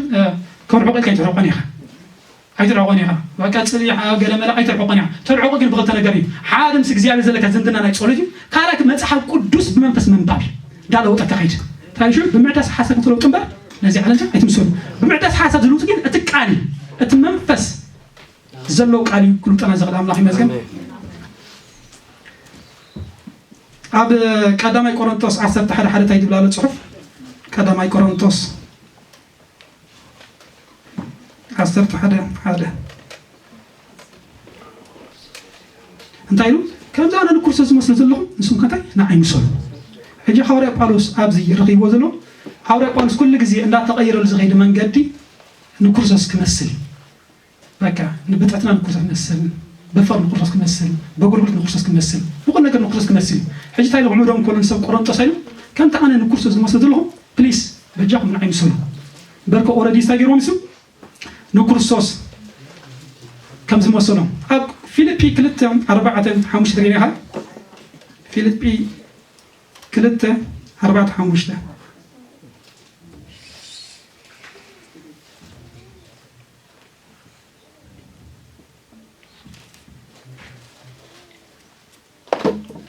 ከርሕቆ ኢልካ ኣይትርሕቆን ኢኻ። ኣይትርሕቆን ኢኻ። በቃ ጽሊሕ ኣብ ገለ መለ ኣይትርሕቆን ኢኻ። ተርሕቆ ግን ብኽልተ ነገር እዩ። ሓደ ምስ እግዚኣብሔር ዘለካ ዝምድና ናይ ጸሎት እዩ። ካልኣይ መጽሓፍ ቅዱስ ብመንፈስ ምንባብ እዩ። እንዳለወጠካ ከይድ። ታይሹ ብምዕዳስ ሓሳብ ክትለውጥ እምበር ነዚ ዓለም ኣይትምሰሉ። ብምዕዳስ ሓሳብ ዝልውጥ ግን እቲ ቃል እዩ። እቲ መንፈስ ዘለዎ ቃል እዩ ክልውጠና ዝኽእል ኣምላኽ ይመስገን። ኣብ ቀዳማይ ቆሮንቶስ ዓሰርተ ሓደ ሓደ እንታይ ዝብል ኣሎ ጽሑፍ? ቀዳማይ ቆሮንቶስ ዓሰርተ ሓደ ሓደ እንታይ ኢሉ? ከምዚ ኣነ ንክርስቶስ ዝመስሎ ዘለኹም ንስኹም ከ እንታይ ንዓይ ምሰሉ። ሕጂ ሃዋርያ ጳውሎስ ኣብዚ ረኺብዎ ዘሎ ሃዋርያ ጳውሎስ ኩሉ ግዜ እንዳተቐየረሉ ዝኸይድ መንገዲ ንክርስቶስ ክመስል እዩ። በቃ ንብጠትና ንክርስቶስ ክመስል፣ ብፍቕሪ ንክርስቶስ ክመስል፣ በጉልጉልት ንክርስቶስ ክመስል፣ ብኩሉ ነገር ንክርስቶስ ክመስል እዩ። ሕጂ እንታይ ኢሉ ክምዶም ከሎ ንሰብ ቆሮንጦስ ኢሉ ከምቲ ኣነ ንክርስቶስ ዝመስሎ ዘለኹ ፕሊስ በጃኹም ንዓይ ምሰሉ። በርከ ኦረዲ እንታይ ገይርዎም ንሱ ንክርስቶስ ከም ዝመሰሎም ኣብ ፊልጲ ክልተ ኣርባዕተ ሓሙሽተ ርኢኻ ፊልጲ ክልተ ኣርባዕተ ሓሙሽተ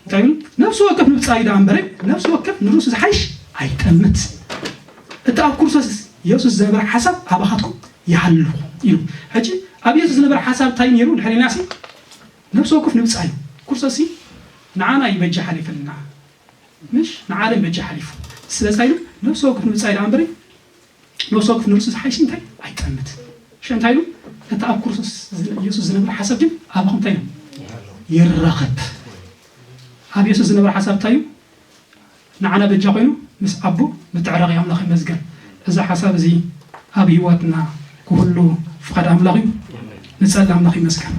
እንታይ ይብል ነፍሲ ወከፍ ንብጻይ ደኣ እምበረ ነፍሲ ወከፍ ንርእሱ ዝሓይሽ ኣይጠምት እቲ ኣብ ክርስቶስ የሱስ ዝነበረ ሓሳብ ኣባኻትኩም ይሃሉ ኢሉ ሕጂ ኣብ የሱስ ዝነበረ ሓሳብ እንታይ ነይሩ ድሕሪናሲ ነፍሲ ወከፍ ንብጻ እዩ። ክርስቶስ ንዓና እዩ በጃ ሓሊፈልና፣ ምሽ ንዓለም በጃ ሓሊፉ። ስለዚ ኢሉ ነፍሲ ወከፍ ንብጻ ኢሉ እምበሪ፣ ነፍሲ ወከፍ ንርእሱ ዝሓይሽ እንታይ ኣይጠምት። እሺ፣ እንታይ ኢሉ? እቲ ኣብ ክርስቶስ ዝነ- ኢየሱስ ዝነበረ ሓሳብ ግን ኣባኹም እንታይ ነው ይረኸብ። ኣብ ኢየሱስ ዝነበረ ሓሳብ እንታይ እዩ? ንዓና በጃ ኮይኑ ምስ ኣቦ ምትዕራቕ እዩ። ኣምላኽ ይመስገን። እዚ ሓሳብ እዚ ኣብ ህይወትና ክህሉ ፍቓድ ኣምላኽ እዩ። ንጸሊ። ኣምላኽ ይመስገን።